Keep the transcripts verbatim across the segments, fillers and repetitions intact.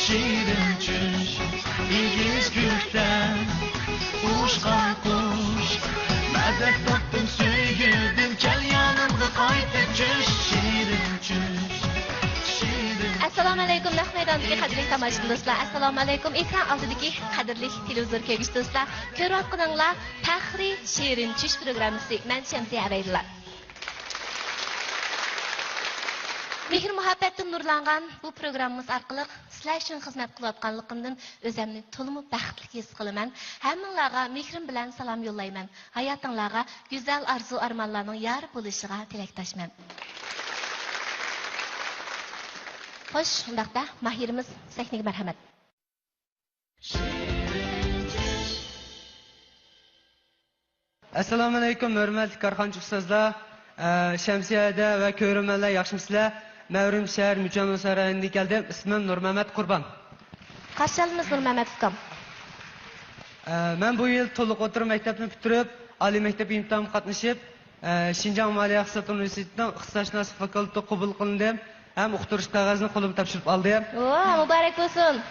شېرىن چۈش، ئېگىز كۆكتە ئۇچقان قۇش، مەدەت تاپتىم سۆيگۈدىن، كەل يېنىمغا قايتا چۈش. شېرىن چۈش، شېرىن. ئەسسالامۇ ئەلەيكۇم، نەق مەيداندىكى قەدىرلىك تاماشىبىن دوستلار. ئەسسالامۇ ئەلەيكۇم، ئېكران ئالدىدىكى قەدىرلىك تېلېۋىزور كۆرگۈچى دوستلار. كۆرۈۋاتقىنىڭلار پەخرىي شېرىن چۈش پروگراممىسى. مەن شەمسىيە ئەبەيدۇللا. مېھىر-مۇھەببەتتىن نۇرلانغان بۇ پروگراممىمىز ئارقىلىق سىلەر ئۈچۈن خىزمەت قىلىۋاتقانلىقىمدىن ئۆزۈمنى تولىمۇ بەختلىك ھېس قىلىمەن. ھەممىڭلارغا مېھرىم بىلەن سالام يوللايمەن. ھاياتىڭلارغا گۈزەل ئارزۇ-ئارمانلارنىڭ يار بولۇشىغا تىلەكداشمەن. خوش، ئۇنداقتا ماھىرىمىز سەھنىگە مەرھەمەت. ئەسسالامۇئەلەيكۇم، ھۆرمەتلىك كارخانىچى ئۇستازلار، ئە، شەمسىيە ھەدە ۋە كۆرۈرمەنلەر، ياخشىمۇسىلەر؟ مەن ئۈرۈمچى شەھەر مۈچەن نۇرساراي رايونىدىن كەلدىم. ئىسمىم نۇرمەمەت قۇربان. قارشى ئالىمىز نۇرمەمەت ئۇكام. ئە، مەن بۇ يىل تولۇق ئوتتۇرا مەكتەپنى پۈتتۈرۈپ، ئالىي مەكتەپ ئىمتىھانىغا قاتنىشىپ، ئە، شىنجاڭ مالىيە ئىقتىساد ئۇنىۋېرسىتېتىنىڭ ئىقتىسادشۇناسلىق فاكۇلتېتىغا قوبۇل قىلىندىم ھەم ئۇقتۇرۇش قەغىزىنى قولۇمغا تاپشۇرۇپ ئالدىم. ۋا، مۇبارەك بولسۇن!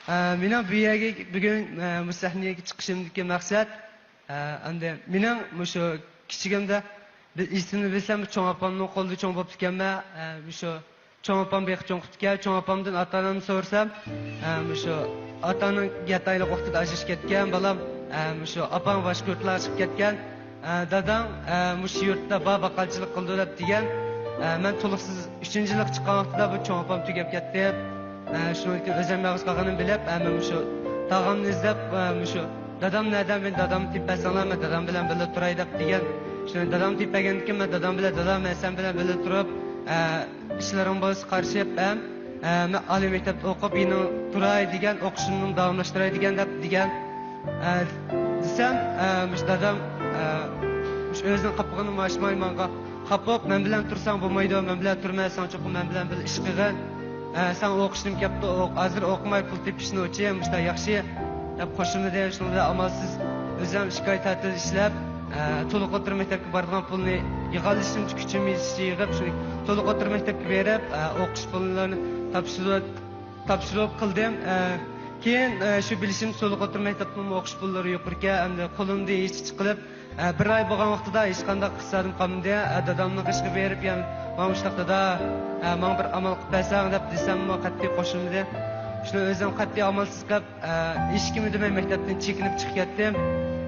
ئە، مېنىڭ بۇ يەرگە بۈگۈن، ئە، مۇشۇ سەھنىگە چىقىشىمدىكى مەقسەت، ئە، ئەمدى مېنىڭ مۇشۇ كىچىكىمدە بىر ئېسىمنى بىلسەم، چوڭ ئاپامنىڭ قولىدا چوڭ بوپتىكەنمەن، ئە، مۇشۇ چوڭ ئاپام بېقىپ چوڭ قىپتىكەن. چوڭ ئاپامدىن ئاتا-ئانامنى سورىسام، ئە، مۇشۇ ئاتاڭنىڭ يەتتە ئايلىق ۋاقتىدا ئاجرىشىپ كەتكەن، بالام، ئە، مۇشۇ ئاپاڭ باشقا يۇرتلارغا چىقىپ كەتكەن، ئە، داداڭ، ئە، مۇشۇ يۇرتتا بار باققالچىلىق قىلىدۇ دەپ دېگەن. ئە، مەن تولۇقسىز ئۈچىنچى يىللىققا چىققان ۋاقتىدا بۇ چوڭ ئاپام تۈگەپ كەتتى. ئە، شۇنىڭدىن كېيىن ئۆزۈم يالغۇز قالغىنىمنى بىلىپ، ئە، مەن مۇشۇ تاغامنى ئىزدەپ، ئە، مۇشۇ دادام نەدە، مېنى دادامنى تېپىپ بەرسەڭلار، مەن دادام بىلەن بىللە تۇراي دەپ دېگەن. شۇنى دادامنى تېپىپ بەرگەندىن كېيىن مەن دادام بىلەن، دادام، مەن سەن بىلەن بىللە تۇرۇپ، ئە، ئىشلىرىڭ بولسا قارىشىپ ھەم، ئە، مەن ئالىي مەكتەپتە ئوقۇپ يېنىڭ تۇراي دېگەن، ئوقۇشۇمنى داۋاملاشتۇراي دېگەن دەپ دېگەن. ئە، دېسەم، ئە، مۇشۇ دادام، ئە، مۇشۇ ئۆزىنىڭ قاپىقىنى ماچىماي ماڭا قاپۇپ، مەن بىلەن تۇرساڭ بولمايدۇ، مەن بىلەن تۇرما، ساڭا چوقۇم مەن بىلەن بىللە ئىش قىلغىن. ئە، سەن ئوقۇشنىمۇ كەپتۇ، ئوق-، ھازىر ئوقۇماي پۇل تېپىشنى ئوچى، مۇشۇنداق ياخشى، دەپ قوشۇملىدى. شۇنىڭ بىلەن ئامالسىز ئۆزۈم ئىككى ئاي تەتىل ئىشلەپ، ئە، تولۇق ئوتتۇرا مەكتەپكە بارىدىغان پۇلنى يىغالىشىمچە كۈچۈم يېتىشىچە يىغىپ، شۇنى تولۇق ئوتتۇرا مەكتەپكە بېرىپ، ئە، ئوقۇش پۇللىرىنى تاپشۇرۇپ، تاپشۇرۇپ قىلدىم. ئە، كېيىن، ئە، شۇ بىلىشىمچە تولۇق ئوتتۇرا مەكتەپنىڭ ئوقۇش پۇللىرى يۇقىرىكەن، ئەمدى قولۇمدا ھېچ ئىش قىلىپ، ئە، بىر ئاي بولغان ۋاقتىدا ھېچقانداق ئىقتىسادىم قالمىدى. ئە، دادامنىڭ قېشىغا بېرىپ، يەنە ماڭا مۇشۇنداق دادا، ئە، ماڭا بىر ئامال قىلىپ بەرسەڭ دەپ دېسەممۇ قەتئىي قوشۇلمىدى. شۇنى ئۆزۈم قەتئىي ئامالسىز قىلىپ، ئە، ھېچكىمگە دېمەي مەكتەپتىن چېكىنىپ چىقىپ كەتتىم.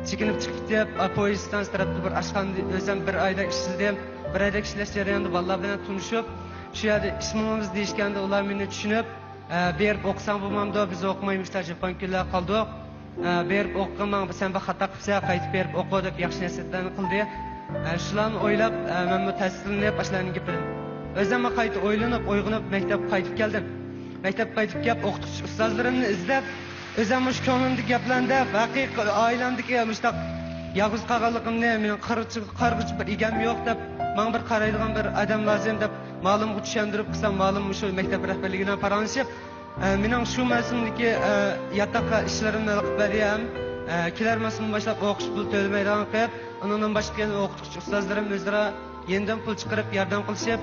چېكىنىپ چىقىپ كېتىپ، ئە، پويىز ئىستانسىسى تەرەپتە بىر ئاشخانىدا ئۆزۈم بىر ئايدەك ئىشلىدىم. بىر ئايدەك ئىشلەش جەريانىدا بالىلار بىلەن تونۇشۇپ، شۇ يەردە ئىش مېڭىمىز دېيىشكەندە ئۇلار مېنى چۈشىنىپ، ئە، بېرىپ ئوقۇساڭ بولمامدۇ، بىز ئوقۇمايمىز، جاپان كۈنلەر قالدۇق. ئە، بېرىپ ئوقۇغىن، ماڭا سەن بىر خاتا قىپسەن، قايتىپ بېرىپ ئوقۇ دەپ ياخشى نەسىھەتلەرنى قىلدى. ئە، شۇلارنى ئويلاپ، ئە، مەنمۇ تەسىرلىنىپ، ئاشۇلارنىڭ گېپىدىن ئۆزۈممۇ قايتا ئويلىنىپ، ئويغىنىپ، مەكتەپكە قايتىپ كەلدىم. مەكتەپكە قايتىپ كەپ، ئوقۇتقۇچى ئۇستازلىرىمنى ئىزدەپ، ئۆزۈم مۇشۇ كۆڭلۈمدىكى گەپلەرنى دەپ، ھەقىقىي ئائىلەمدىكى مۇشۇنداق يالغۇز قالغانلىقىمنى، مېنىڭ قارىغۇچى، قارىغۇچى بىر ئىگەم يوق دەپ، ماڭا بىر قارايدىغان بىر ئادەم لازىم دەپ، مالىمغا چۈشەندۈرۈپ قىلسام، مالىم مۇشۇ مەكتەپ رەھبەرلىكى بىلەن پاراڭلىشىپ، ئە، مېنىڭ شۇ مەۋسۇمدىكى، ئە، ياتاققا ئىشلىرىمنى ھېلىقىپ بەردى ھەم، ئە، كېلەر مەۋسۇمدىن باشلاپ ئوقۇش پۇل تۆلىمەيدىغان قىلىپ، ئۇنىڭدىن باشقا يەنە ئوقۇتقۇچى ئۇستازلىرىم ئۆزئارا يېنىدىن پۇل چىقىرىپ ياردەم قىلىشىپ،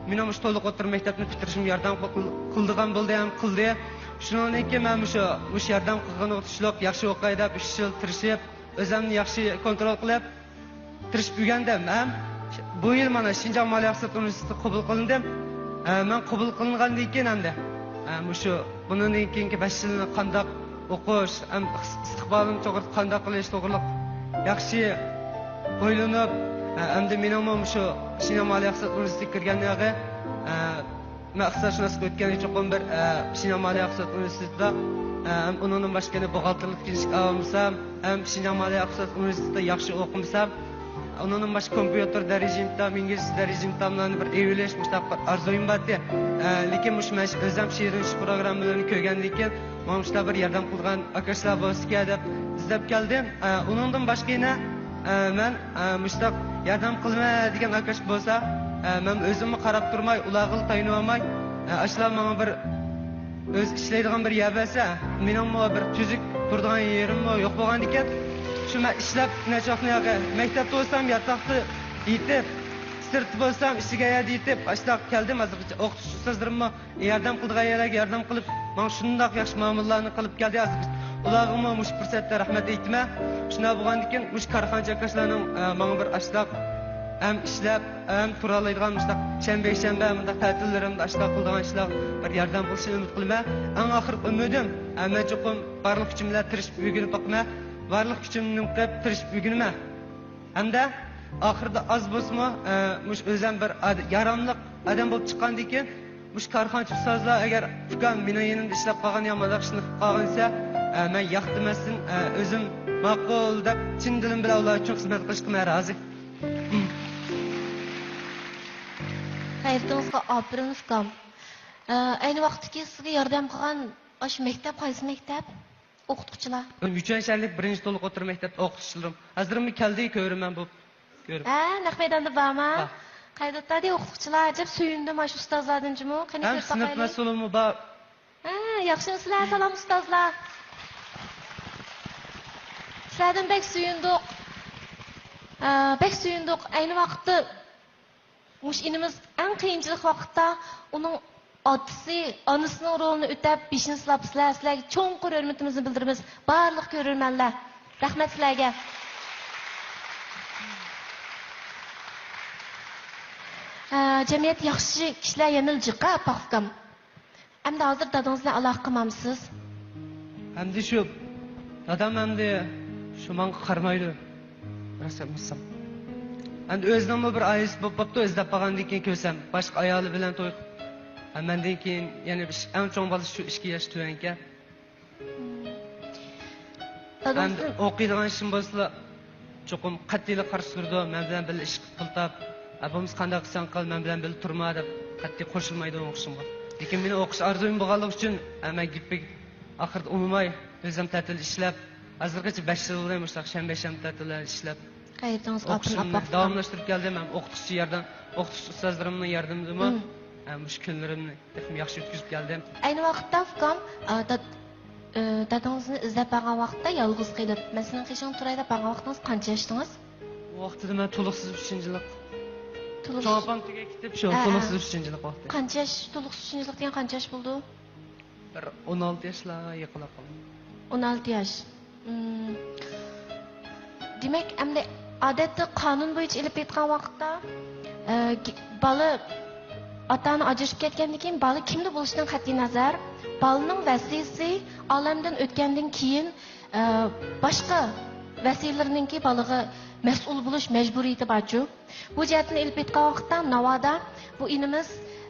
مېنىڭ مۇشۇ تولۇق ئوتتۇرا مەكتەپنى پۈتتۈرۈشۈمگە ياردەم قىل-، قىلىدىغان بولدى ھەم قىلدى. شۇنىڭدىن كېيىن مەن مۇشۇ، مۇشۇ ياردەم قىلغىنىغا تۇشلۇق ياخشى ئوقۇي دەپ ئۈچ يىل تىرىشىپ، ئۆزۈمنى ياخشى كونترول قىلىپ، تىرىشىپ ئۆگەندىم ھەم بۇ يىل مانا شىنجاڭ مالىيە ئىقتىساد ئۇنىۋېرسىتېتىغا قوبۇل قىلىندىم. ئە، مەن قوبۇل قىلىنغاندىن كېيىن ئەمدى، ئە، مۇشۇ بۇنىڭدىن كېيىنكى بەش يىلنى قانداق ئوقۇش، ھەم ئىس-، ئىستىقبالىم توغرىسىدا قانداق قىلىش توغرىلىق ياخشى ئويلىنىپ، ئە، ئەمدى مېنىڭمۇ مۇشۇ شىنجاڭ مالىيە ئىقتىساد ئۇنىۋېرسىتېتىغا كىرگەن يەرگە، ئە، مەن ئىقتىسادشۇناسلىق ئۆتكەندە چوقۇم بىر، ئە، شىنجاڭ مالىيە ئىقتىساد ئۇنىۋېرسىتېتىدا، ئە، ھەم ئۇنىڭدىن باشقا يەنە بوغالتىرلىق تېكىنىشلىك ئالالمىسام، ھەم شىنجاڭ مالىيە ئىقتىساد ئۇنىۋېرسىتېتىدا ياخشى ئوقۇمىسام، ئۇنىڭدىن باشقا كومپيۇتېر دەرىجە ئىمتىھان، ئىنگلىزچە دەرىجە ئىمتىھانلارنى بىر ئېلىۋېلىش، مۇشۇنداق بىر ئارزۇيۇم بارتى. ئە، لېكىن مۇشۇ مەن ئۆزۈم شېرىن چۈش پروگراممىلىرىنى كۆرگەندىن كېيىن، ماڭا مۇشۇنداق بىر ياردەم قىلغان ئاكاشلار بولسىكەن دەپ ئىزدەپ كەلدىم. ئە، ئۇنىڭدىن باشقا يەنە، ئە، مەن، ئە، مۇشۇنداق ياردەم قىلىمەن دېگەن ئاكاش بولسا، ئە، مەن ئۆزۈممۇ قاراپ تۇرماي، ئۇلارغىلا تايىنىۋالماي، ئە، ئاشۇلار ماڭا بىر ئۆزى ئىشلەيدىغان بىر يەر بەرسە، مېنىڭمۇ بىر تۈزۈك تۇرىدىغان يېرىممۇ يوق بولغاندىكىن، شۇ مەن ئىشلەپ، نەچچە ۋاقىتنى ياقى مەكتەپتە بولسام، ياتاقتا يېتىپ، سىرتتا بولسام ئىشىك يەردە يېتىپ، ئاشۇنداق كەلدىم ھازىرغىچە. ئوقۇتقۇچى ئۇستازلىرىممۇ ياردەم قىلىدىغان يەرلەرگە ياردەم قىلىپ، ماڭا شۇنداق ياخشى مۇئامىلىلەرنى قىلىپ كەلدى ھازىرغىچە. ئۇلارغىمۇ مۇشۇ پۇرسەتتە رەھمەت ئېيتىمەن. شۇنداق بولغاندىكىن مۇشۇ كارخانىچى ئاكاشلارنىڭ، ئە، ماڭا بىر ئاشۇنداق ھەم ئىشلەپ، ھەم تۇرالايدىغان مۇشۇنداق شەنبە، يەكشەنبە مۇنداق تەتىللىرىمدا ئاشۇنداق قىلىدىغان ئىشلار بىر ياردەم بولۇشىنى ئۈمىد قىلىمەن. ئەڭ ئاخىرقى ئۈمىدىم، ئە، مەن چوقۇم بارلىق كۈچۈم بىلەن تىرىشىپ ئۆگىنىپ باقىمەن. بارلىق كۈچۈمنى قىلىپ تىرىشىپ ئۆگىنىمەن. ھەمدە ئاخىرىدا ئاز بولسىمۇ، ئە، مۇشۇ ئۆزۈم بىر ئاد-، ياراملىق ئادەم بولۇپ چىققاندىن كېيىن، مۇشۇ كارخانىچى ئۇستازلار ئەگەر ئۇكام مېنىڭ يېنىمدا ئىشلەپ قالغان يا مانداق ئىشنى قىلىپ قالغان دېسە، ئە، مەن ياق دېمەستىن، ئە، ئۆزۈم ماقۇل دەپ چىن دىلىم بىلەن ئۇلار ئۈچۈن خىزمەت قىلىشقا مەن رازى. غەيرىتىڭىزغا ئاپىرىن، ئۇكام. ئە، ئەينى ۋاقىتتىكى سىزگە ياردەم قىلغان ئاشۇ مەكتەپ قايسى مەكتەپ؟ ئوقۇتقۇچىلار. يۈچۈەن شەھەرلىك بىرىنچى تولۇق ئوتتۇرا مەكتەپتە ئوقۇتقۇچىلىرىم. ھازىرمۇ كەلدى، كۆرىمەن بۇ. كۆرۈپ. ھە، نەق مەيداندا بارما؟ بار. قايداتتادى ئوقۇتقۇچىلار، ئەجەب سۆيۈندۈم ئاشۇ ئۇستازلاردىن جۇمۇ. قېنى ھەم كۆرۈپ سىنىپ باقايلى. مەسئۇلۇممۇ بار. ھە، ياخشىمۇسىلەر، سالام ئۇستازلار. سىلەردىن بەك سۆيۈندۇق. ئە، بەك سۆيۈندۇق. ئەينى ۋاقىتتا مۇشۇ ئىنىمىز ئەڭ قىيىنچىلىق ۋاقىتتا ئۇنىڭ ئاتىسى، ئانىسىنىڭ رولىنى ئۆتەپ، بېشىنى سىلاپ، سىلەر، سىلەرگە چوڭقۇر ھۆرمىتىمىزنى بىلدۈرىمىز، بارلىق كۆرۈرمەنلەر. رەھمەت سىلەرگە. ئە، جەمئىيەتتە ياخشى كىشىلەر يەنىلا جىق، ئاپا ئۇكام. ئەمدى ھازىر دادىڭىز بىلەن ئالاقە قىلمامسىز؟ ئەمدى شۇ دادام ئەمدى شۇ ماڭا قارىمايدۇ. راست ئېيتمىسام. ئەمدى ئۆزىنىڭمۇ بىر ئائىلىسى بولۇپ قاپتۇ، ئىزدەپ قالغاندىن كېيىن كۆرسەم، باشقا ئايالى بىلەن توي قىلىپ. ھە، مەندىن كېيىن يەنە بىر ئىش-، ئەڭ چوڭ بالىسى شۇ ئىككى ياش تۆۋەنكەن. ئەمدى ئوقۇيدىغان ئىشىم بولسىلا، چوقۇم قەتئىيلا قارشى تۇرىدۇ. مەن بىلەن بىللە ئىش قىلىپ پۇل تاپ، ھە، بولمىسا قانداق قىلساڭ قىل، مەن بىلەن بىللە تۇرما دەپ قەتئىي قوشۇلمايدۇ ئوقۇشۇمغا. لېكىن مېنىڭ ئوقۇش ئارزۇيۇم بولغانلىقى ئۈچۈن، ھە، مەن گېپىگە ئاخىرىدا ئۇنىماي، ئۆزۈم تەتىل ئىشلەپ، ھازىرغىچە بەش يىل بولدى مۇشۇنداق شەنبە، شەنبە تەتىللەرنى ئىشلەپ، ئوقۇشۇمنى داۋاملاشتۇرۇپ كەلدىم. ھەم ئوقۇتقۇچى ياردەم، ئوقۇتقۇچى ئۇستازلىرىمنىڭ ياردىمىدىمۇ، ھە، مۇشۇ كۈنلىرىمنى تېخىمۇ ياخشى ئۆتكۈزۈپ كەلدىم. ئەينى ۋاقىتتا ئۇكام، ئا، داد-، ئى، دادىڭىزنى ئىزدەپ بارغان ۋاقىتتا يالغۇز قېلىپ، مەن سېنىڭ قېشىڭدا تۇراي دەپ بارغان ۋاقتىڭىز قانچە ياشتىڭىز؟ ئۇ ۋاقتىدا مەن تولۇقسىز ئۈچىنچى يىللىق. تولۇق- چوڭ ئاپام تۈگەپ كېتىپ، شۇ ھە، ھە. تولۇقسىز ئۈچىنچى يىللىق ۋاقتى. قانچە ياش، تولۇقسىز ئۈچىنچى يىللىق دېگەن قانچە ياش بولىدۇ؟ بىر ئون ئالتە ياشلارغا يېقىنلاپ قالدى. ئون ئالتە ياش. مم. دېمەك، ئەمدى ئادەتتە قانۇن بويىچە ئېلىپ ئېيتقان ۋاقىتتا، ئە، گ-، بالا ئاتا-ئانا ئاجرىشىپ كەتكەندىن كېيىن بالا كىمدە بولۇشىدىن قەتئىينەزەر، بالىنىڭ ۋەسىيىسى ئالەمدىن ئۆتكەندىن كېيىن، ئە، باشقا ۋەسىيلىرىنىڭكى بالىغا مەسئۇل بولۇش مەجبۇرىيىتى بارچۇ. بۇ جەھەتتىن ئېلىپ ئېيتقان ۋاقىتتا، ناۋادا بۇ ئىنىمىز،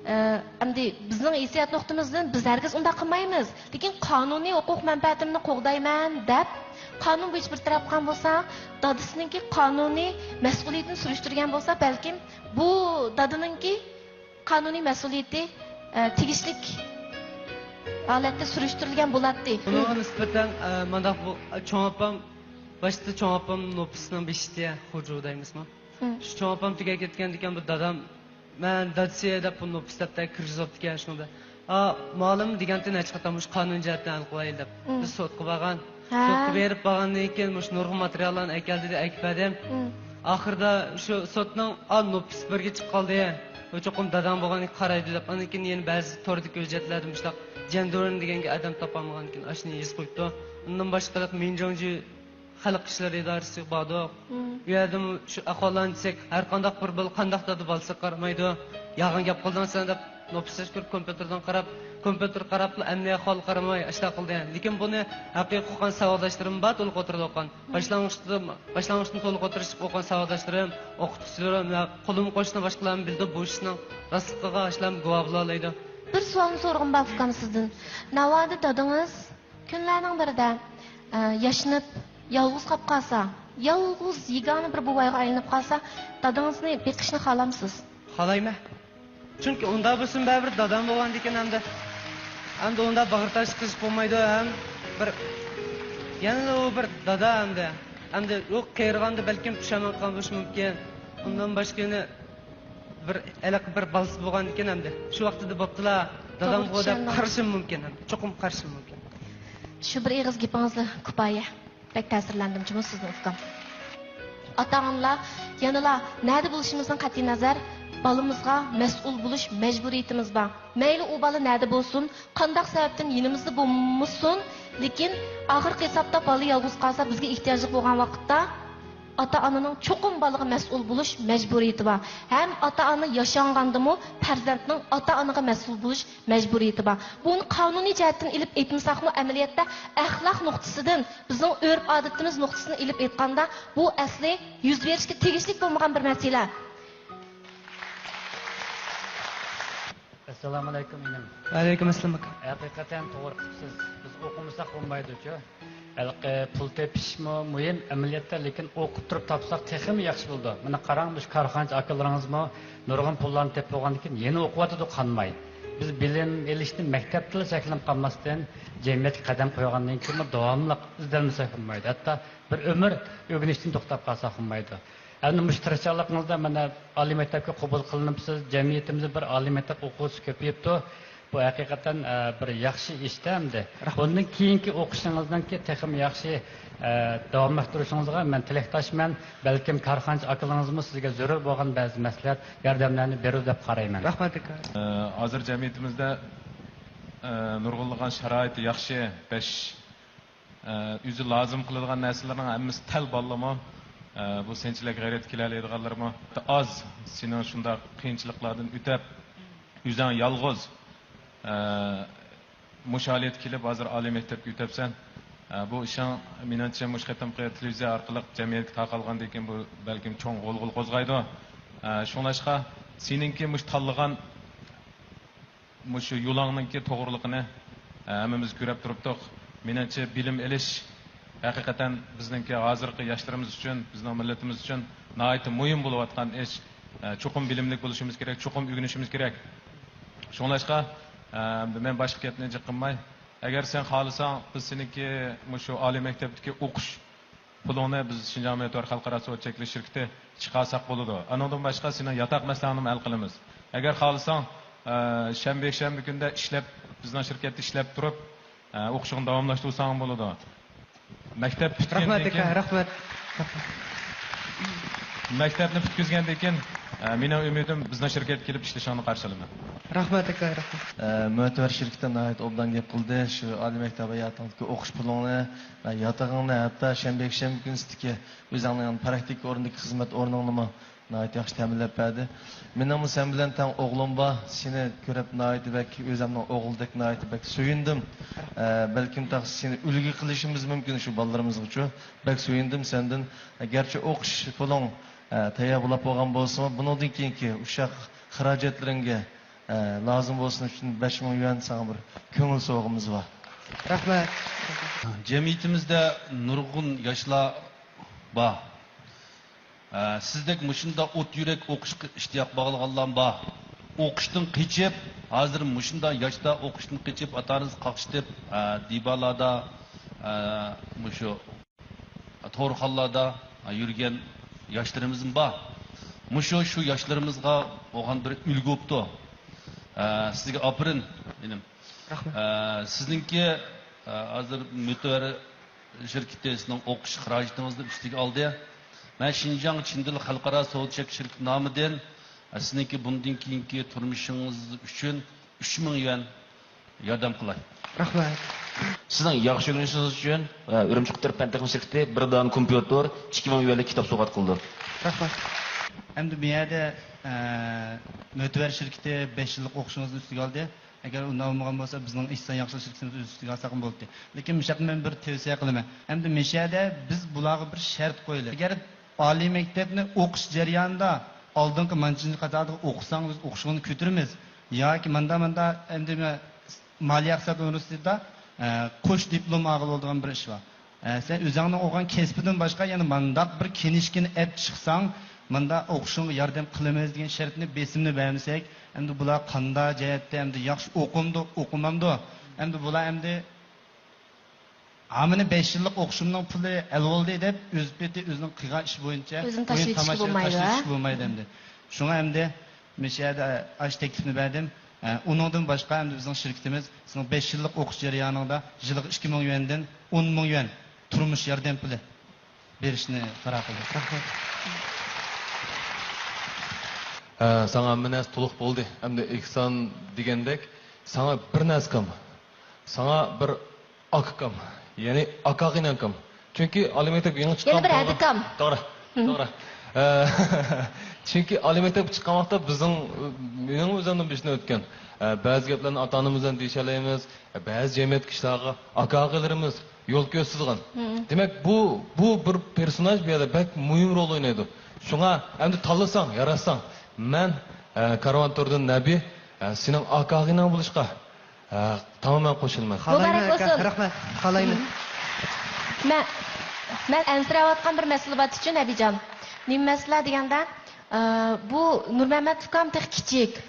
ئە، ئەمدى بىزنىڭ ھېسسىيات نۇقتىمىزدىن بىز ھەرگىز ئۇنداق قىلمايمىز، لېكىن قانۇنىي ھوقۇق مەنپەئەتىمنى قوغدايمەن دەپ، قانۇن بويىچە بىر تەرەپ قىلغان بولسا، دادىسىنىڭكى قانۇنىي مەسئۇلىيىتىنى سۈرۈشتۈرگەن بولسا، بەلكىم بۇ دادىنىڭكى قانۇنىي مەسئۇلىيىتى، ئە، تېگىشلىك ھالەتتە سۈرۈشتۈرۈلگەن بولاتتى. بۇنىڭغا نىسبەتەن، ئە، مانداق بۇ، چوڭ ئاپام، باشتا چوڭ ئاپام نوپۇسنىڭ بېشىچى، خوجا دەيمىزمۇ؟ شۇ چوڭ ئاپام تۈگەپ كەتكەندىكىن بۇ دادام، مەن دادىسى دەپ بۇ نوپۇس دەپتەرگە كىرگۈزۈۋاپتىكەن شۇنىڭدا. ئا، مۇئەللىم دېگەنتى نەچچە قېتىم مۇشۇ قانۇن جەھەتتىن ھەل قىلايلى دەپ. بىز سوتقا بارغان. سوتقا بېرىپ بارغاندىن كېيىن مۇشۇ نۇرغۇن ماتېرىياللارنى ئەكەلدى دەپ ئەكىپ بەردىم. ئاخىرىدا شۇ سوتنىڭ، ئا، نوپۇس بىرگە چىقىپ قالدى. ئۇ چوقۇم داداڭ بولغاندىكىن قارايدۇ دەپ. ئاندىن كېيىن يەنە بەزى توردىكى ھۆججەتلەردە مۇشۇنداق جەندۇرېن دېگەنگە ئادەم تاپالمىغاندىكىن ئاشۇنى يېزىپ قويۇپتۇ. ئۇندىن باشقىلىق مىنجۇڭجى خەلق ئىشلىرى ئىدارىسىغا باردۇق. ئۇ يەردىمۇ شۇ ئەھۋاللارنى دېسەك، ھەر قانداق بىر بالا، قانداق دادا بالىسىغا قارىمايدۇ. يالغان گەپ قىلدىڭ سەن دەپ، نوپۇس تەشكىل كومپيۇتېردىن قاراپ، كومپيۇتېر قاراپلا ئەمەلىي ئەھۋالغا قارىماي ئاشۇنداق قىلدى. لېكىن بۇنى ھەقىقىي ئۇققان ساۋاقداشلىرىم بار، تولۇق ئوتتۇرىدا ئوقۇغان. باشلانغۇچتا، باشلانغۇچتىن تولۇق ئوتتۇرىغا چىقىپ ئوقۇغان ساۋاقداشلىرىم، ئوقۇتقۇچىلىرىم ۋە قولۇم-قوشنا باشقىلارمۇ بىلىدۇ، بۇ ئىشنىڭ راستلىقىغا ئاشۇلارمۇ گۇۋاھ بولالايدۇ. بىر سوئالنى سورىغۇم بار، ئۇكام، سىزدىن. ناۋادا دادىڭىز كۈنلەرنىڭ بىرىدە، ئە، ياشىنىپ، يالغۇز قاپ قالسا، يالغۇز يېگانە بىر بوۋايغا ئايلىنىپ قالسا، دادىڭىزنى بېقىشنى خالامسىز؟ خالايمەن. چۈنكى ئۇنداق بولسىمۇ بەرىبىر دادام بولغاندىكىن ئەمدى، ئەمدى ئۇنداق باغرى تاش قىلىش بولمايدۇ ھەم بىر، يەنىلا ئۇ بىر دادا ئەمدى. ئەمدى ئۇ قېرىغاندا بەلكىم پۇشايمان قىلغان بولۇشى مۇمكىن. ئۇندىن باشقا يەنە بىر ھېلىقى بىر بالىسى بولغاندىكىن ئەمدى شۇ ۋاقتىدا بوپتىلا، دادامغۇ دەپ قارىشىمۇ مۇمكىن ئەمدى. چوقۇم قارىشىمۇ مۇمكىن. شۇ بىر ئېغىز گېپىڭىزلا كۇپايە. بەك تەسىرلەندىم جۇمۇ سىزدىن، ئۇكام. ئاتا-ئانىلار يەنىلا نەدە بولۇشىمىزدىن قەتئىينەزەر، بالىمىزغا مەسئۇل بولۇش مەجبۇرىيىتىمىز بار. مەيلى ئۇ بالا نەدە بولسۇن، قانداق سەۋەبتىن يېنىمىزدا بولمىسۇن، لېكىن ئاخىرقى ھېسابتا بالا يالغۇز قالسا، بىزگە ئېھتىياجلىق بولغان ۋاقىتتا ئاتا-ئانىنىڭ چوقۇم بالىغا مەسئۇل بولۇش مەجبۇرىيىتى بار. ھەم ئاتا-ئانا ياشانغاندىمۇ پەرزەنتنىڭ ئاتا-ئانىغا مەسئۇل بولۇش مەجبۇرىيىتى بار. بۇنى قانۇنىي جەھەتتىن ئېلىپ ئېيتمىساقمۇ، ئەمەلىيەتتە ئەخلاق نۇقتىسىدىن، بىزنىڭ ئۆرپ-ئادىتىمىز نۇقتىسىدىن ئېلىپ ئېيتقاندا، بۇ ئەسلى يۈز بېرىشكە تېگىشلىك بولمىغان بىر مەسىلە. ئەسسالامۇئەلەيكۇم، ئىنىم. ۋەئەلەيكۇم ئەسسالام، ئاكا. ھەقىقەتەن توغرا قىپسىز. بىز ئوقۇمىساق بولمايدۇچۇ. ھېلىقى پۇل تېپىشمۇ مۇھىم ئەمەلىيەتتە، لېكىن ئوقۇپ تۇرۇپ تاپساق تېخىمۇ ياخشى بولىدۇ. مانا قاراڭ، مۇشۇ كارخانىچى ئاكىلىرىڭىزمۇ نۇرغۇن پۇللارنى تېپىپ بولغاندىن كېيىن يەنە ئوقۇۋاتىدۇ قانماي. بىز بىلىم ئېلىشنى مەكتەپتىلا چەكلىنىپ قالماستىن، جەمئىيەتكە قەدەم قويغاندىن كېيىنمۇ داۋاملىق ئىزدەنمىسەك بولمايدۇ. ھەتتا بىر ئۆمۈر ئۆگىنىشتىن توختاپ قالساق بولمايدۇ. ئەمدى مۇشۇ تىرىشچانلىقىڭىزدا مانا ئالىي مەكتەپكە قوبۇل قىلىنىپسىز، جەمئىيىتىمىزدە بىر ئالىي مەكتەپ ئوقۇغۇچىسى كۆپىيىپتۇ. بۇ ھەقىقەتەن، ئە، بىر ياخشى ئىشتە ئەمدى. رەھمەت. بۇندىن كېيىنكى ئوقۇشىڭىزنىڭكى تېخىمۇ ياخشى، ئە، داۋاملاشتۇرۇشىڭىزغا مەن تىلەكداشمەن. بەلكىم كارخانىچى ئاكىلىرىڭىزمۇ سىزگە زۆرۈر بولغان بەزى مەسلىھەت، ياردەملەرنى بېرىدۇ دەپ قارايمەن. رەھمەت، ئاكا. ئە، ھازىر جەمئىيىتىمىزدە، ئە، نۇرغۇنلىغان شارائىتى ياخشى، بەش ئە، ئۆزى لازىم قىلىدىغان نەرسىلەرنىڭ ھەممىسى تەل بالىلىمۇ، ئە، بۇ سەنچىلىك غەيرەتكە كېلەلەيدىغانلىرىمۇ ئاز. سېنىڭ شۇنداق قىيىنچىلىقلاردىن ئۆتەپ، ئۆزۈڭ يالغۇز، ئە، مۇشۇ ھالەتكە كېلىپ، ھازىر ئالىي مەكتەپكە ئۆتەپسەن. ئە، بۇ ئىشىڭ، مېنىڭچە، مۇشۇ قېتىمقى تېلېۋىزىيە ئارقىلىق جەمئىيەتكە تارقالغاندىن كېيىن، بۇ بەلكىم چوڭ غۇلغۇلا قوزغايدۇ. ئە، شۇڭلاشقا، سېنىڭكى مۇشۇ تاللىغان مۇشۇ يولۇڭنىڭكى توغرىلىقىنى، ئە، ھەممىمىز كۆرۈپ تۇرۇپتۇق. مېنىڭچە، بىلىم ئېلىش ھەقىقەتەن بىزنىڭكى ھازىرقى ياشلىرىمىز ئۈچۈن، بىزنىڭ مىللىتىمىز ئۈچۈن ناھايىتى مۇھىم بولۇۋاتقان ئىش. ئە، چوقۇم بىلىملىك بولۇشىمىز كېرەك، چوقۇم ئۆگىنىشىمىز كېرەك. شۇڭلاشقا، ئە، مەن باشقا گەپنى جىق قىلماي، ئەگەر سەن خالىساڭ، بىز سېنىڭكى مۇشۇ ئالىي مەكتەپتىكى ئوقۇش پۇلۇڭنى بىز شىنجاڭ مۆتىۋەر خەلقئارا سودا چەكلىك شىركىتى چىقارساق بولىدۇ. ئانىڭدىن باشقا سېنىڭ ياتاق مەسىلەڭنىمۇ ھەل قىلىمىز. ئەگەر خالىساڭ، ئە، شەنبە، يەكشەنبە كۈندە ئىشلەپ، بىزنىڭ شىركەتتە ئىشلەپ تۇرۇپ، ئە، ئوقۇشۇڭنى داۋاملاشتۇرساڭ بولىدۇ. مەكتەپ رەھمەت، پۈتكەندىن ئاكا، كېيىن، رەھمەت. مەكتەپنى پۈتكۈزگەندىن كېيىن، ئە، مېنىڭ ئۈمىدىم بىزنىڭ شىركەتكە كېلىپ ئىشلىشىڭنى قارشى ئالىمەن. رەھمەت، ئاكا، رەھمەت. ئە، مۆتىۋەر شىركىتى ناھايىتى ئوبدان گەپ قىلدى. شۇ ئالىي مەكتەپ ھاياتىڭدىكى ئوقۇش پۇلۇڭنى، ياتىقىڭنى، ھەتتا شەنبە، يەكشەنبە كۈنىسىدىكى ئۆزۈڭنىڭ پراكتىكا ئورنىدىكى خىزمەت ئورنۇڭنىمۇ ناھايىتى ياخشى تەمىنلەپ بەردى. مېنىڭمۇ سەن بىلەن تەڭ ئوغلۇم بار. سېنى كۆرۈپ ناھايىتى بەك، ئۆزۈمنىڭ ئوغلىدەك ناھايىتى بەك سۆيۈندۈم. ئە، بەلكىم تېخى سېنى ئۈلگە قىلىشىمىز مۇمكىن شۇ بالىلىرىمىزغىچۇ. بەك سۆيۈندۈم سەندىن. ئە، گەرچە ئوقۇش پۇلۇڭ، ئە، تەييار بولاپ بولغان بولسىمۇ، بۇنىڭدىن كېيىنكى ئۇششاق خىراجەتلىرىڭگە، ئە، لازىم بولسۇن ئۈچۈن بەش مىڭ يۈەن ساڭا بىر كۆڭۈل سوۋغىمىز بار. رەھمەت. جەمئىيىتىمىزدە نۇرغۇن ياشلار بار. ئە، سىزدەك مۇشۇنداق ئوت يۈرەك ئوقۇشقا ئىشتىياق باغلىغانلار بار. ئوقۇشتىن قېچىپ، ھازىر مۇشۇنداق ياشتا ئوقۇشتىن قېچىپ، ئاتا-ئانىسىنى قاقشىتىپ، ئە، دىبالاردا، ئە، مۇشۇ تورخانىلاردا يۈرگەن ياشلىرىمىزمۇ بار. مۇشۇ، شۇ ياشلىرىمىزغا بولغان بىر ئۈلگە بوپتۇ. ئە، سىزگە ئاپىرىن، ئىنىم. رەھمەت. ئە، سىزنىڭكى، ئە، ھازىر مۆتىۋەر شىركىتى سىزنىڭ ئوقۇش خىراجىتىڭىزنى ئۈستىگە ئالدى. مەن شىنجاڭ چىندىل خەلقئارا سودا چەكلىك شىركىتى نامىدىن، ئە، سىزنىڭكى بۇندىن كېيىنكى تۇرمۇشىڭىز ئۈچۈن ئۈچ مىڭ يۈەن ياردەم قىلاي. رەھمەت. سىزنىڭ ياخشى ئۆگىنىشىڭىز ئۈچۈن، ئە، ئۈرۈمچى قۇتۇر پەن تېخنىك شىركىتى بىر دانە كومپيۇتېر، ئىككى مىڭ يۈەنلىك كىتاب سوۋغات قىلىدۇ. رەھمەت. ئەمدى بۇ يەردە، ئە، مۆتىۋەر شىركىتى بەش يىللىق ئوقۇشىڭىزنى ئۈستىگە ئالدى. ئەگەر ئۇنداق بولمىغان بولسا، بىزنىڭ ئىشچان ياخشىلىق شىركىتىمىز ئۆز ئۈستىگە ئالساقمۇ بولاتتى. لېكىن مۇشۇ يەردە مەن بىر تەۋسىيە قىلىمەن. ئەمدى مۇشۇ يەردە بىز بۇلارغا بىر شەرت قويىلى. ئەگەر ئالىي مەكتەپنى ئوقۇش جەريانىدا ئالدىنقى مانچىنچى قاتاردا ئوقۇساڭ، بىز ئوقۇشۇڭنى كۆتۈرىمىز. ياكى ماندا، ماندا، ئەمدى مە-، مالىيە ئىقتىساد ئۇنىۋېرسىتېتىدا، ئە، قوش دىپلوم ئالغىلى بولىدىغان بىر ئىش بار. ئە، سەن ئۆزۈڭنىڭ ئوقۇغان كەسپىدىن باشقا يەنە مانداق بىر كىنىشكىنى ئەپ چىقساڭ، ماندا ئوقۇشۇڭغا ياردەم قىلىمىز دېگەن شەرتنى، بېسىمنى بەرمىسەك، ئەمدى بۇلار قانداق جەھەتتە ئەمدى ياخشى ئوقۇمدۇ، ئوقۇمامدۇ؟ ئەمدى بۇلار ئەمدى ھا، مېنىڭ بەش يىللىق ئوقۇشۇمنىڭ پۇلى ھەل بولدى دەپ، ئۆز پېتى ئۆزىنىڭ قىلغان ئىشى بويىچە ئۆزىنى بويۇن تاشلىۋېتىشكە تاماشا-، بولمايدۇ، ھە؟ تاشلىۋېتىشكە بولمايدۇ ئەمدى. شۇڭا ئەمدى مۇشۇ يەردە ئاشۇ تەكلىپنى بەردىم. ئە، ئۇنىڭدىن باشقا ئەمدى بىزنىڭ شىركىتىمىز سېنىڭ بەش يىللىق ئوقۇش جەريانىڭدا يىلىغا ئىككى مىڭ يۈەندىن ئون مىڭ يۈەن تۇرمۇش ياردەم پۇلى. بېرىشنى قارار قىلدۇق. رەھمەت. ھە، ساڭا ھەممە نەرسە تولۇق بولدى. ئەمدى ئېھسان دېگەندەك، ساڭا بىر نەرسە كەم. ساڭا بىر ئاكا كەم. يەنى ئاكا ئىناڭ كەم. چۈنكى ئالىي مەكتەپكە يېڭى چىققان يەنە بىر بالىلار ھەدە كەم. توغرا، مم. توغرا. ھە، چۈنكى ئالىي مەكتەپكە چىققان ۋاقىتتا بىزنىڭ، مېنىڭ ئۆزۈمدىن بېشىدىن ئۆتكەن. ھە، بەزى گەپلەرنى ئاتا-ئانىمىز بىلەن دېيىشەلەيمىز. بەزى جەمئىيەت كىشىلەرگە ئاكا-ئاغىلىرىمىز يول كۆرسىتىدىغان. مم. دېمەك، بۇ، بۇ بىر پېرسوناژ بۇ يەردە بەك مۇھىم رول ئوينايدۇ. شۇڭا ئەمدى تاللىساڭ، ياراتساڭ، مەن، ئە، كارۋان تۇردىن نەبى، ئە، سېنىڭ ئاكا-ئاغىنەڭ بولۇشقا، ئە، تامامەن قوشۇلىمەن. خالايمەن مۇبارەك ئاكا، بولسۇن. رەھمەت. خالايمەن. مم. مەن، مەن ئەنسىرەۋاتقان بىر مەسىلە بار ئىكەن، نەبىجان. نېمە مەسىلە دېگەندە، ئە، بۇ نۇرمەمەت ئۇكام تېخى كىچىك.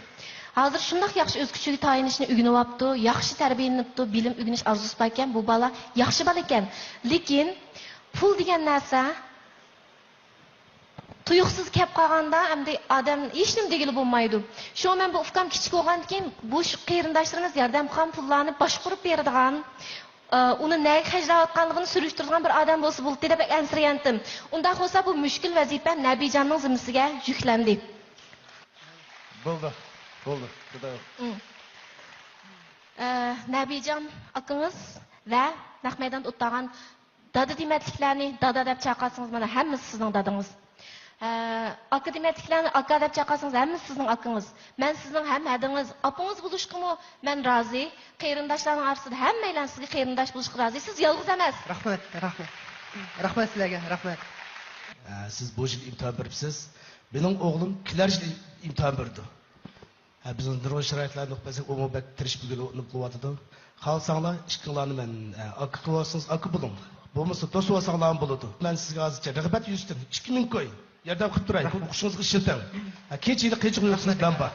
ھازىر شۇنداق ياخشى ئۆز كۈچىگە تايىنىشنى ئۆگىنىۋاپتۇ، ياخشى تەربىيەلىنىپتۇ، بىلىم ئۆگىنىش ئارزۇسى باركەن، بۇ بالا ياخشى بالا ئىكەن. لېكىن پۇل دېگەن نەرسە تۇيۇقسىز كەپ قالغاندا، ئەمدى ئادەم ھېچنېمە دېگىلى بولمايدۇ. شۇڭا مەن بۇ ئۇكام كىچىك بولغاندىكىن، بۇ شۇ قېرىنداشلىرىمىز ياردەم قىلغان پۇللارنى باشقۇرۇپ بېرىدىغان، ئۇنى نەگە خەجلەۋاتقانلىقىنى سۈرۈشتۈرىدىغان بىر ئادەم بولسا بولاتتى دەپ بەك ئەنسىرەيتتىم. ئۇنداق بولسا بۇ مۈشكۈل ۋەزىپە نەبىجاننىڭ زىممىسىگە يۈكلەندى. بولدى، بولدى، خۇدايا. ئۇم. ئە، نەبىجان ئاكىڭىز ۋە نەق مەيداندا ئولتۇرغان دادا دېمەتلىكلەرنى دادا دەپ چاقىرسىڭىز، مانا ھەممىسى سىزنىڭ دادىڭىز. ئە، ئاكا دېمەتلىكلەرنى ئاكا دەپ چاقىرسىڭىز، ھەممىسى سىزنىڭ ئاكىڭىز. مەن سىزنىڭ ھەم ھەدىڭىز، ئاپىڭىز بولۇشقىمۇ مەن رازى. قېرىنداشلارنىڭ ئارىسىدا ھەممەيلەن سىزگە قېرىنداش بولۇشقا رازى. سىز يالغۇز ئەمەس. رەھمەت، رەھمەت. رەھمەت سىلەرگە، رەھمەت. ئە، سىز بۇ يىل ئىمتىھان بېرىپسىز. مېنىڭ ئوغلۇم كېلەر يىلى ئىمتىھان بېرىدۇ. ھە، بىزنىڭ نۇرغۇن شارائىتلارنى ئوقۇپ بەرسەك، ئۇمۇ بەك تىرىشىپ ئۆگىنىپ، ئوقۇپ قىلىۋاتىدۇ. خالىساڭلار، ئىككىڭلارنى مەن، ئە، ئاكا قىلىۋالسىڭىز، ئاكا بولۇڭ. بولمىسا، دوست بولساڭلارمۇ بولىدۇ. مەن سىزگە ھازىرچە رىغبەت يۈزىسىدىن ئىككى مىڭ كوي ياردەم قىلىپ تۇراي. بۇ ئوقۇشىڭىزغا ئىشلىتىڭ. ھە، كېيىنچە يىلى قىيىنچىلىق يوقسىز مەن بار.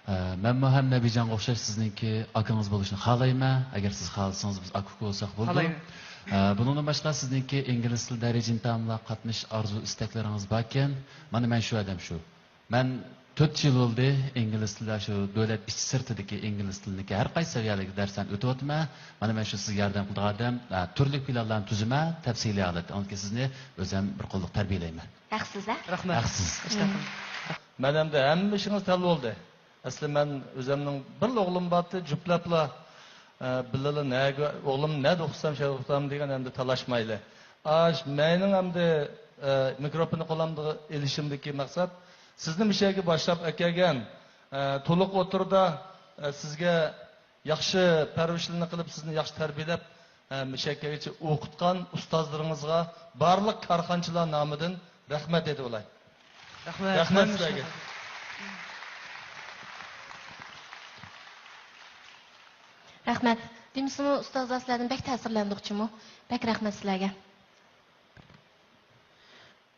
ئە، مەنمۇ ھەم نەبىجانغا ئوخشاش سىزنىڭكى ئاكىڭىز بولۇشىنى خالايمەن. ئەگەر سىز خالىسىڭىز، بىز ئاكا-ئۇكا بولساق بولىدۇ. خالايمەن. ئە، بۇنىڭدىن باشقا سىزنىڭكى ئىنگلىز تىلى دەرىجە ئىمتىھانىغا قاتنىشىش ئارزۇ-ئىستەكلىرىڭىز باركەن. مانا مەن شۇ ئادەم شۇ. مەن تۆت يىل بولدى ئىنگلىز تىلى، شۇ دۆلەت ئىچى سىرتىدىكى ئىنگلىز تىلىنىڭكى ھەر قايسى سەۋىيەلىك دەرسلەرنى ئۆتۈۋاتىمەن. مانا مەن شۇ سىزگە ياردەم قىلىدىغان ئادەم، ئە، تۈرلۈك پىلانلارنى تۈزىمەن، تەپسىلىي ھالەتتە. ئاندىن كېيىن سىزنى ئۆزۈم بىر قوللۇق تەربىيەلەيمەن. ھەقسىز، ھە؟ رەھمەت. ھەقسىز. مەن ئەمدى ھەممە ئىشىڭىز تەل بولدى. ئەسلى مەن ئۆزۈمنىڭ بىرلا ئوغلۇم بارتى، جۈپلەپلا، ئە، بىللىلا نەگە، ئوغلۇم نەدە ئوقۇسام، شەدە ئوقۇتام دېگەن ئەمدى تالاشمايلى. ئاش، مەينىڭ ئەمدى، ئە، مىكروفوننى قولۇمغا ئېلىشىمدىكى مەقسەت، سىزنى مۇشۇ يەرگە باشلاپ ئەكەلگەن، ئە، تولۇق ئوتتۇرىدا، ئە، سىزگە ياخشى پەرۋىشلىرىنى قىلىپ، سىزنى ياخشى تەربىيەلەپ، ھە، مۇشۇ يەرگىچە ئوقۇتقان ئۇستازلىرىڭىزغا، بارلىق كارخانىچىلار نامىدىن رەھمەت ئېيتىۋالاي. رەھمەت. رەھمەت سىلەرگە. رەھمەت. دېمىسىمۇ، ئۇستازلار سىلەردىن بەك تەسىرلەندۇق جۇمۇ. بەك رەھمەت سىلەرگە.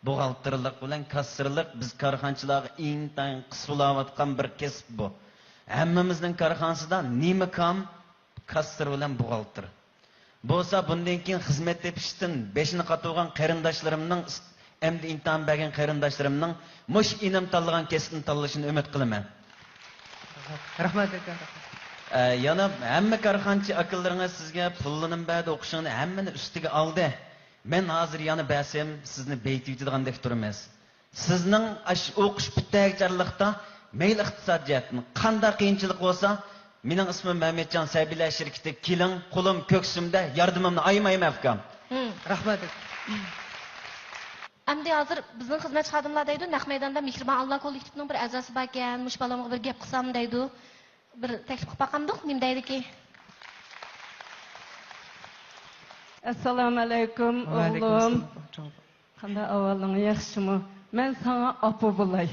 بوغالتىرلىق بىلەن كاسسىرلىق بىز كارخانىچىلارغا ئىنتايىن قىس بولاۋاتقان بىر كەسىپ بۇ. ھەممىمىزنىڭ كارخانىسىدا نېمە كام؟ كاسسىر بىلەن بوغالتىر. بولسا بۇندىن كېيىن خىزمەت تېپىشتىن بېشىنى قاتۇرغان قېرىنداشلىرىمنىڭ، ئەمدى ئىمتىھان بەرگەن قېرىنداشلىرىمنىڭ مۇشۇ ئىنىم تاللىغان كەسىپنى تاللىشىنى ئۈمىد قىلىمەن. رەھمەت ئاكا، رەھمەت. ئە، يەنە ھەممە كارخانىچى ئاكىلىرىڭىز سىزگە پۇللىنىم بەردى، ئوقۇشۇڭنى ھەممىنى ئۈستىگە ئالدى. مەن ھازىر يەنە بەرسەم، سىزنى بېيىتىۋېتىدىغاندەك تۇرىمىز. سىزنىڭ ئاشۇ ئوقۇش پۈتتۈرگۈچە ئارىلىقتا مەيلى ئىقتىساد جەھەتتىن قانداق قىيىنچىلىق بولسا، مېنىڭ ئىسمىم مەمەتجان، سەبىيلەر شىركىتى، كېلىڭ، قولۇم كۆكسۈمدە، ياردىمىمنى ئايىمايمەن، ئۇكام. ھىم. رەھمەت. ئەمدى ھازىر بىزنىڭ خىزمەتچى خادىملار دەيدۇ، نەق مەيداندا مېھرىبان ئاللا كوللېكتىپىنىڭ بىر ئەزاسى باركەن، مۇشۇ بالامغا بىر گەپ قىلسام دەيدۇ. بىر تەكلىپ قىلىپ باقامدۇق، نېمە دەيدىكى؟ ئەسسالامۇئەلەيكۇم، ئوغلۇم. قانداق ئەھۋالىڭ، ياخشىمۇ؟ مەن ساڭا ئاپا بولاي.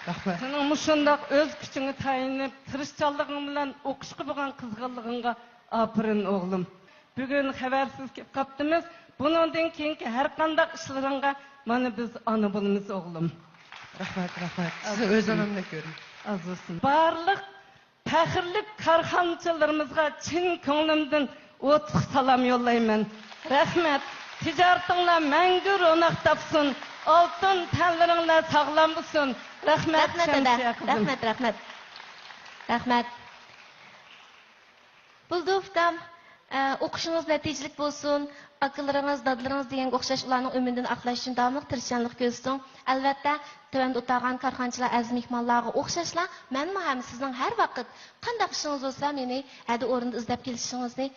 رەھمەت. سېنىڭ مۇشۇنداق ئۆز كۈچۈڭگە تايىنىپ، تىرىشچانلىقىڭ بىلەن ئوقۇشقا بولغان قىزغىنلىقىڭغا ئاپىرىن، ئوغلۇم. بۈگۈن خەۋەرسىز كېلىپ قاپتىمىز. بۇنىڭدىن كېيىنكى ھەر قانداق ئىشلىرىڭغا مانا بىز ئانا بولىمىز، ئوغلۇم. رەھمەت، رەھمەت. سىزنى ئۆز ئانامدەك كۆرىمەن. ئازىزىم. بارلىق پەخىرلىك كارخانىچىلىرىمىزغا چىن كۆڭلۈمدىن ئوتلۇق سالام يوللايمەن. رەھمەت. تىجارىتىڭلار مەڭگۈ روناق تاپسۇن. ئالتۇن تەنلىرىڭلار ساغلام بولسۇن. رەھمەت، رەھمەت، دادا. شەمسىيە قىزىم. رەھمەت، رەھمەت. رەھمەت. بولىدۇ، ئۇكام. ئە، ئوقۇشىڭىز نەتىجىلىك بولسۇن. ئاكىلىرىڭىز، دادىلىرىڭىز دېگەنگە ئوخشاش ئۇلارنىڭ ئۈمىدىنى ئاقلاش ئۈچۈن داۋاملىق تىرىشچانلىق كۆرسىتىڭ. ئەلۋەتتە، تۆۋەندە ئولتۇرغان كارخانىچىلار، ئەزىز مېھمانلارغا ئوخشاشلا، مەنمۇ ھەم سىزنىڭ ھەر ۋاقىت قانداق ئىشىڭىز بولسا، مېنى ھەدە ئورنىدا ئىزدەپ كېلىشىڭىزنى،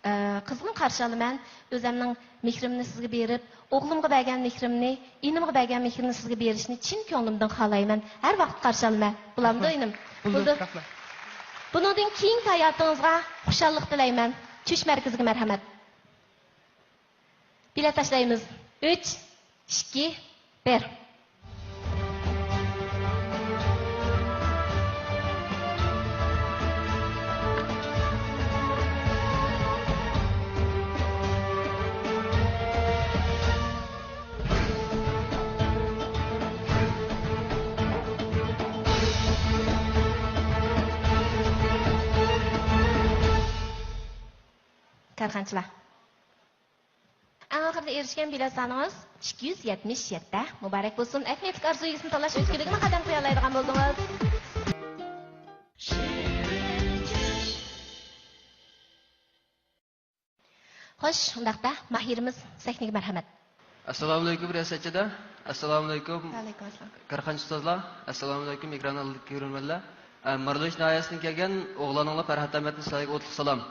ئە، قىزغىن قارشى ئالىمەن. ئۆزەمنىڭ مېھرىمنى سىزگە بېرىپ، ئوغلۇمغا بەرگەن مېھرىمنى، ئىنىمغا بەرگەن مېھرىمنى سىزگە بېرىشنى چىن كۆڭلۈمدىن خالايمەن. ھەر ۋاقىت قارشى ئالىمەن. بولامدۇ، رەھمەت. ئىنىم؟ بولىدۇ، بولىدۇ. رەھمەت. بۇنىڭدىن كېيىنكى ھاياتىڭىزغا خۇشاللىق تىلەيمەن. چۈش مەركىزىگە مەرھەمەت. بېلەت تاشلايمىز. ئۈچ، ئىككى، بىر. كارخانىچىلار. ئەڭ ئاخىرىدا ئېرىشكەن بېلەت سانىڭىز ئىككى يۈز يەتمىش يەتتە. مۇبارەك بولسۇن! ئەھمىيەتلىك ئارزۇ ئىگىسىنى تاللاش ئۆتكىلىگىمۇ قەدەم قويالايدىغان بولدىڭىز. خوش، ئۇنداقتا ماھىرىمىز سەھنىگە مەرھەمەت. ئەسسالامۇئەلەيكۇم رىياسەتچى ئەدە. ئەسسالامۇئەلەيكۇم. ۋەئەلەيكۇم ئەسسالام. كارخانىچى ئۇستازلار. ئەسسالامۇئەلەيكۇم ئېكران ئالدىدىكى كۆرۈرمەنلەر. ئە، مارالبېشى ناھىيەسىدىن كەلگەن ئوغلانىڭلار پەرھات ئەمەتنى سىلەرگە ئوتلۇق سالام.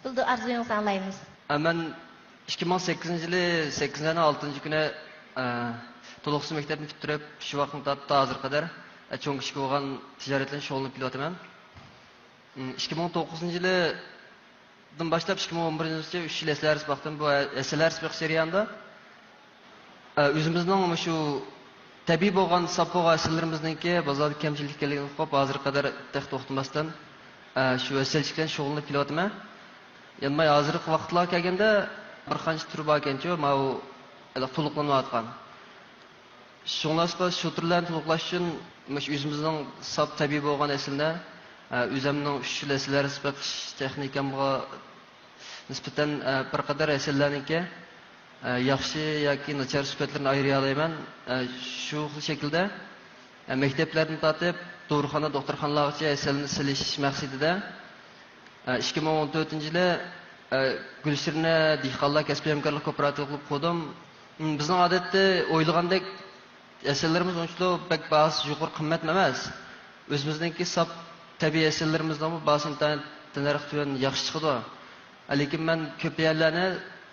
بولىدۇ، ئارزۇيىڭىزنى ئاڭلايمىز. ئە، مەن ئىككى مىڭ سەككىزىنچى يىلى سەككىزىنچى ئاينىڭ ئالتىنچى كۈنى، ئە، تولۇقسىز مەكتەپنى پۈتتۈرۈپ، شۇ ۋاقىتتىن تارتىپ ھازىرغا قەدەر، ئە، چوڭ كىچىك بولغان تىجارەت بىلەن شۇغۇللىنىپ كېلىۋاتىمەن. ئىككى مىڭ توققۇزىنچى يىلىدىن باشلاپ ئىككى مىڭ ئون بىرىنچى يىلغىچە ئۈچ يىل ھەسسىلەر ھەرىسى باقتىم. بۇ ھەسسىلەر ھەرىسى بېقىش جەريانىدا، ئە، ئۆزىمىزنىڭ مۇشۇ تەبىئىي بولغان ساپ بولغان ھەسسىلىرىمىزنىڭكى بازاردا كەمچىلىك ئىكەنلىكىنى ئۇقۇپ، ھازىرغا قەدەر تېخى توختىماستىن، ئە، شۇ ھەسسىلچىلىك بىلەن شۇغۇللىنىپ كېلىۋاتىمەن. يەنە مانا ھازىرقى ۋاقىتلارغا كەلگەندە، بىر قانچە تۈر باركەنچۇ، ماۋۇ ھېلىقى تولۇقلىنىۋاتقان. شۇڭلاشقا شۇ تۈرلەرنى تولۇقلاش ئۈچۈن مۇشۇ ئۆزىمىزنىڭ ساپ تەبىئىي بولغان ھەسىلىنى، ئە، ئۆزەمنىڭ ئۈچ يىل ھەسسىلەر بېقىش تېخنىكامغا نىسبەتەن، ئە، بىر قەدەر ھەسەللەرنىڭكى، ئە، ياخشى ياكى ناچار سۈپەتلىرىنى ئايرىيالايمەن. ئە، شۇ خىل شەكىلدە، ئە، مەكتەپلەردىن تارتىپ دوختۇرخانا، دوختۇرخانىلارغىچە ھەسەلنى سېلىش مەقسىتىدە، ئە، ئىككى مىڭ ئون تۆتىنچى يىلى، ئە، گۈلشىرىنە دېھقانلار كەسپىي ھەمكارلىق كوپىراتىپى قۇرۇپ قۇردۇم. م، بىزنىڭ ئادەتتە ئويلىغاندەك ھەسەللىرىمىز ئۇنچىلىك بەك باھاسى يۇقىرى قىممەت ئەمەس. ئۆزىمىزنىڭكى ساپ تەبىئىي ھەسەللىرىمىزنىڭمۇ باھاسى ئىنتايىن تەننەرخى تۆۋەن، ياخشى چىقىدۇ. لېكىن مەن كۆپ يەرلەرنى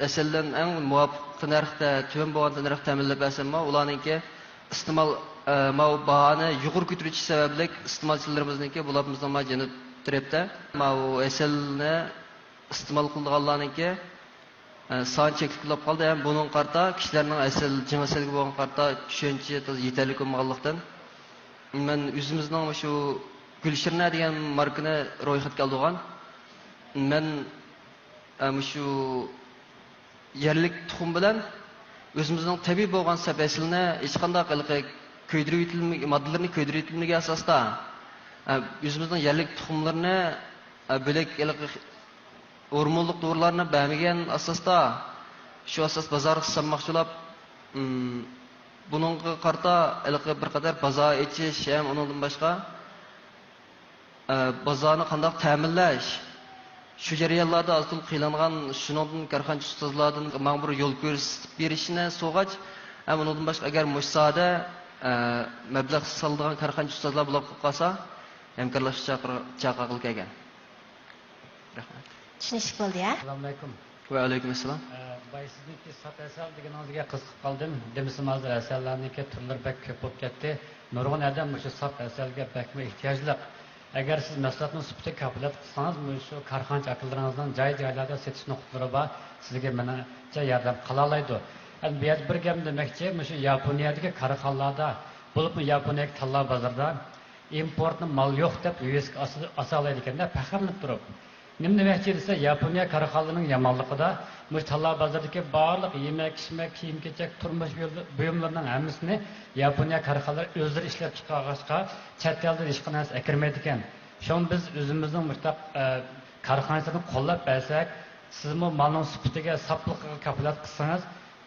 ھەسەللەرنى ئەڭ مۇۋاپىق تەننەرختە، تۆۋەن بولغان تەننەرختە تەمىنلەپ بەرسەممۇ، ئۇلارنىڭكى ئىستېمال، ئە، ماۋۇ باھانى يۇقىرى كۆتۈرۈش سەۋەبلىك ئىستېمالچىلىرىمىزنىڭكى بولۇپمۇ بىزنىڭ ماۋۇ جەنۇب تەرەپتە ماۋۇ ھەسەلنى ئىستېمال قىلىدىغانلارنىڭكى، ئە، سانى چەكلىك بولۇپ قالدى. ھەم بۇنىڭغا قارىتا كىشىلەرنىڭ ھەسەل، جىڭ ھەسەلگە بولغان قارىتا چۈشەنچە يېتەرلىك بولمىغانلىقتىن، مەن ئۆزىمىزنىڭ مۇشۇ گۈلشىرنە دېگەن ماركىنى رويخەتكە ئالدۇرغان. مەن، ئە، مۇشۇ يەرلىك تۇخۇم بىلەن ئۆزىمىزنىڭ تەبىئىي بولغان سەپ ھەسىلىنى ھېچقانداق ھېلىقى كۆيدۈرۈۋېتىلمىگەن، ماددىلىرىنى كۆيدۈرۈۋېتىلمىگەن ئاساستا، ئە، ئۆزىمىزنىڭ يەرلىك تۇخۇملىرىنى، ئە، بۆلەك ھېلىقى ھورمونلۇق دورىلارنى بەرمىگەن ئاساستا، شۇ ئاساس بازارغا سالماقچىلاپ، ئىم، بۇنىڭغا قارىتا ھېلىقى بىر قەدەر بازار ئېچىش ھەم ئۇنىڭدىن باشقا، ئە، بازارنى قانداق تەمىنلەش، شۇ جەريانلاردا ئاز-تولا قىينالغان، شۇنىڭدىن كارخانىچى ئۇستازلاردىن ماڭا بىر يول كۆرسىتىپ بېرىشىنى سورىغاچ، ھەم ئۇنىڭدىن باشقا، ئەگەر مۇشۇ ساھەدە، ئە، مەبلەغ سالىدىغان كارخانىچى ئۇستازلار بولۇپ قالسا، ھەمكارلاشقا چاقىر-، چاقىرغىلى كەلگەن. رەھمەت. چۈشىنىشلىك بولدى، ھە؟ ئەسسالامۇئەلەيكۇم. ۋەئەلەيكۇم ئەسسالام. ئە، بايا سىزنىڭكى ساپ ھەسەل دېگىنىڭىزگە قىزىقىپ قالدىم. دېمىسىمۇ ھازىر ھەسەللەرنىڭكى تۈرلىرى بەك كۆپ بولۇپ كەتتى. نۇرغۇن ئادەم مۇشۇ ساپ ھەسەلگە بەكمۇ ئېھتىياجلىق. ئەگەر سىز مەھسۇلاتنىڭ سۈپىتىگە كاپالەتلىك قىلسىڭىز، مۇشۇ كارخانىچى ئاكىلىرىڭىزنىڭ جاي-جايلاردا سېتىش نۇقتىلىرى بار. سىزگە مېنىڭچە ياردەم قىلالايدۇ. ئەمدى بۇ يەردە بىر گەپنى دېمەكچى، مۇشۇ ياپونىيەدىكى كارخانىلاردا، بولۇپمۇ ياپونىيەدىكى تاللا بازىرىدا ئىمپورتنى مال يوق دەپ ۋىۋىسكا ئاسا-، ئاسالايدىكەن-دە، پەخىرلىنىپ تۇرۇپ. نېمە دېمەكچى دېسە، ياپونىيە كارخانىلىرىنىڭ يامانلىقىدا مۇشۇ تاللا بازىرىدىكى بارلىق يېمەك-ئىچمەك، كىيىم-كېچەك، تۇرمۇش بۇيۇملىرىنىڭ ھەممىسىنى ياپونىيە كارخانىلىرى ئۆزلىرى ئىشلەپ چىقارغاچقا، چەت ئەلدىن ھېچقانداق نەرسە ئەكىرمەيدىكەن. شۇڭا بىز ئۆزىمىزنىڭ مۇشۇنداق، ئە، كارخانىچىلىرىنى قوللاپ بەرسەك، سىزمۇ مالنىڭ سۈپىتىگە، ساپلىقىغا كاپالەت قىلسىڭىز،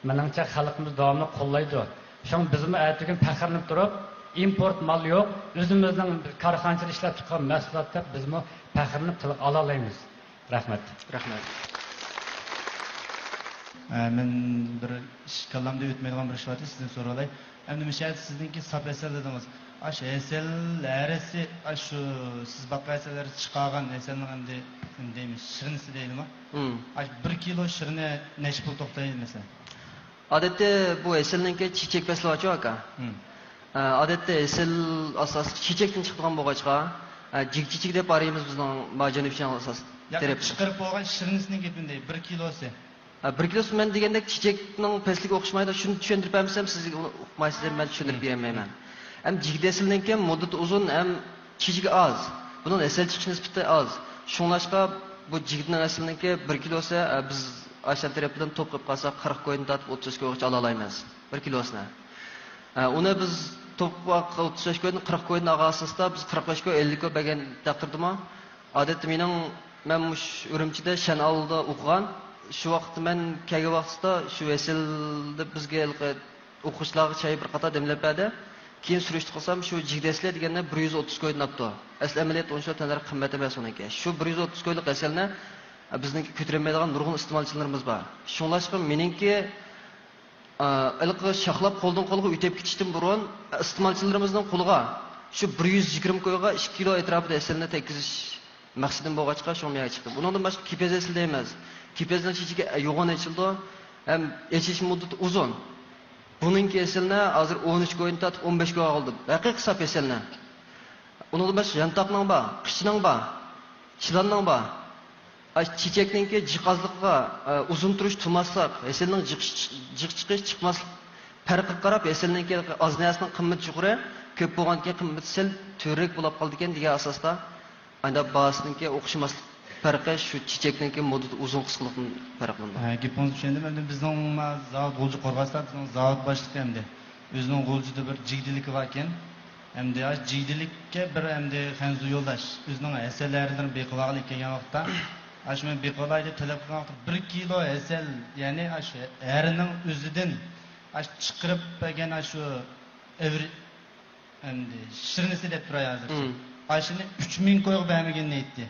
مېنىڭچە خەلقىمىز داۋاملىق قوللايدۇ. شۇڭا بىزمۇ ئەتىگۈن پەخىرلىنىپ تۇرۇپ، ئىمپورت مال يوق، ئۆزىمىزنىڭ كارخانىچىلار ئىشلەپچىقارغان مەھسۇلات دەپ بىزمۇ پەخىرلىنىپ تىلغا ئالالايمىز. رەھمەت. رەھمەت. ئە، مەن بىر ئىش، كاللامدا ئۆتمەيدىغان بىر ئىش بار ئىدى، سىزدىن سورىۋالاي. ئەمدى مۇشۇ يەردە سىزنىڭكى ساپ ھەسەل دېدىڭىز. ئاشۇ ھەسەل ھەرىسى، ئاشۇ سىز باققان ھەسەللەر چىقارغان ھەسەلنىڭ ئەمدى، نېمە دەيمىز، شىرنىسى دەيلىما؟ مم. ئاشۇ بىر كىلو شىرنە نەچچە پۇل توختايدۇ، مەسىلەن؟ ئادەتتە بۇ ھەسەلنىڭكى چېچەك پەسلى بارچۇ، ئاكا؟ مم. ئە، ئادەتتە ھەسەل ئاساسلىق چېچەكتىن چىقىدىغان بولغاچقا، ئە، جىگ چېچىك دەپ ئايرىيمىز بىزنىڭ ما جەنۇب شىياڭ ئاساس ئايرىمىز. چىقىرىپ بولغان شىرنىسىنىڭ گېپىنى دەي، بىر كىلوسى. ئە، بىر كىلوسى مەن دېگەندەك چېچەكنىڭ پەسلىگە ئوخشىمايدۇ. شۇنى چۈشەندۈرۈپ بەرمىسەم، سىز ئۇنى ئۇقمايسىز دەپ مەن چۈشەندۈرۈپ مم. بېرەلمەيمەن. ھەم جىگ ھەسەلنىڭكى مۇددىتى ئۇزۇن، ھەم چېچىكى ئاز. بۇنىڭ ھەسەل چىقىش نىسبىتى ئاز. شۇڭلاشقا بۇ جىگدىنىڭ ھەسىلىنىڭكى بىر كىلوسى، ئە، بىز ئاشان تەرەپىدىن توپ قىلىپ قالساق، قىرىق كويدىن تارتىپ ئوتتۇز كويغىچە ئالالايمىز بىر كىلوسىنى. ئە، ئۇنى بىز توپ قىلىپ ئوتتۇز بەش كويدىن، قىرىق كويدىن ئالغان ئاساستا بىز قىرىق بەش كوي، ئەللىك كوي بەرگەن تەقدىردىمۇ، ئادەتتە مېنىڭ، مەن مۇشۇ ئۈرۈمچىدە شەنئالدا ئوقۇغان، شۇ ۋاقىتتا مەن كەلگەن ۋاقتىدا شۇ ھەسىلدە بىزگە ھېلىقى ئوقۇغۇچىلارغا چاي بىر قاتار دەملەپ بەردى. كېيىن سۈرۈشتە قىلسام، شۇ جىگدە ھەسىلى دېگەندە بىر يۈز ئوتتۇز كويدىن ئاپتۇ. ئەسلى ئەمەلىيەتتە ئۇنچىۋالا تەننەرخ قىممەت ئەمەس ئۇنىڭكى. شۇ بىر يۈز ئوتتۇز كويلۇق ھەسەلنى، ئە، بىزنىڭكى كۆتۈرەلمەيدىغان نۇرغۇن ئىستېمالچىلىرىمىز بار. شۇڭلاشقا مېنىڭكى، ئە، ھېلىقى شاخلاپ قولدىن قولغا ئۆتۈپ كېتىشتىن بۇرۇن، ئە، ئىستېمالچىلىرىمىزنىڭ قولىغا شۇ بىر يۈز يىگىرمە كويغا ئىككى كىلو ئەتراپىدا ھەسەلنى تەگكۈزۈش مەقسىتىم بولغاچقا، شۇڭا مەيەگە چىقتىم. ئۇنىڭدىن باشقا كېپەز ھەسىلى دەيمىز. كېپەزنىڭ چېچىكى يوغان ئېچىلىدۇ. ھەم ئېچىش مۇددىتى ئۇزۇن. بۇنىڭكى ھەسىلىنى ھازىر ئون ئۈچ كويدىن تارتىپ ئون بەش كويغا قىلدىم. ھەقىقىي ساپ ھەسىلنى. ئۇنىڭدىن باشقا يانتاقنىڭ بار، قىچىنىڭ بار، چىلاننىڭ بار. ئاي، چېچەكنىڭكى جىق ئازلىقىغا، ئە، ئۇزۇن تۇرۇش تۇرماسلىق، ھەسەلنىڭ جىق، جىق چىقىش چىقماسلىق پەرقىگە قاراپ، ھەسەلنىڭكى ئاز نەرسىنىڭ قىممىتى يۇقىرى، كۆپ بولغاندىكىن قىممىتى سەل تۆۋەنرەك بولاپ قالىدىكەن دېگەن ئاساستا. ئانداق باھاسىنىڭكى ئوخشىماسلىق پەرقى شۇ چېچەكنىڭكى مۇددىتى ئۇزۇن قىسقىلىقتىن پەرقلىنىدۇ. ھە، گېپىڭىزنى چۈشەندىم. ئەمدى بىزنىڭ ما زاۋۇت غۇلجا قورغاستا، بىزنىڭ زاۋۇت باشلىقى ئەمدى ئۆزىنىڭ غۇلجىدا بىر جىگدىلىكى باركەن. ئەمدى ئاشۇ جىگدىلىككە بىر ئەمدى خەنزۇ يولداش ئۆزىنىڭ ھەسەل ھەرىلىرىنى بېقىۋالغىلى كەلگەن ۋاقىتتا، ئاشۇ مەن بېقىۋالاي دەپ تەلەپ قىلغان ۋاقىتتا، بىر كىلو ھەسەل، يەنى ئاشۇ ھەرىنىڭ ئۆزىدىن ئاشۇ چىقىرىپ بەرگەن ئاشۇ ئەۋرى-، ئەمدى شىرنىسى دەپ تۇراي ھازىرچە. مم. ئاشۇنى ئۈچ مىڭ كويغا بەرمىگىنىنى ئېيتتى.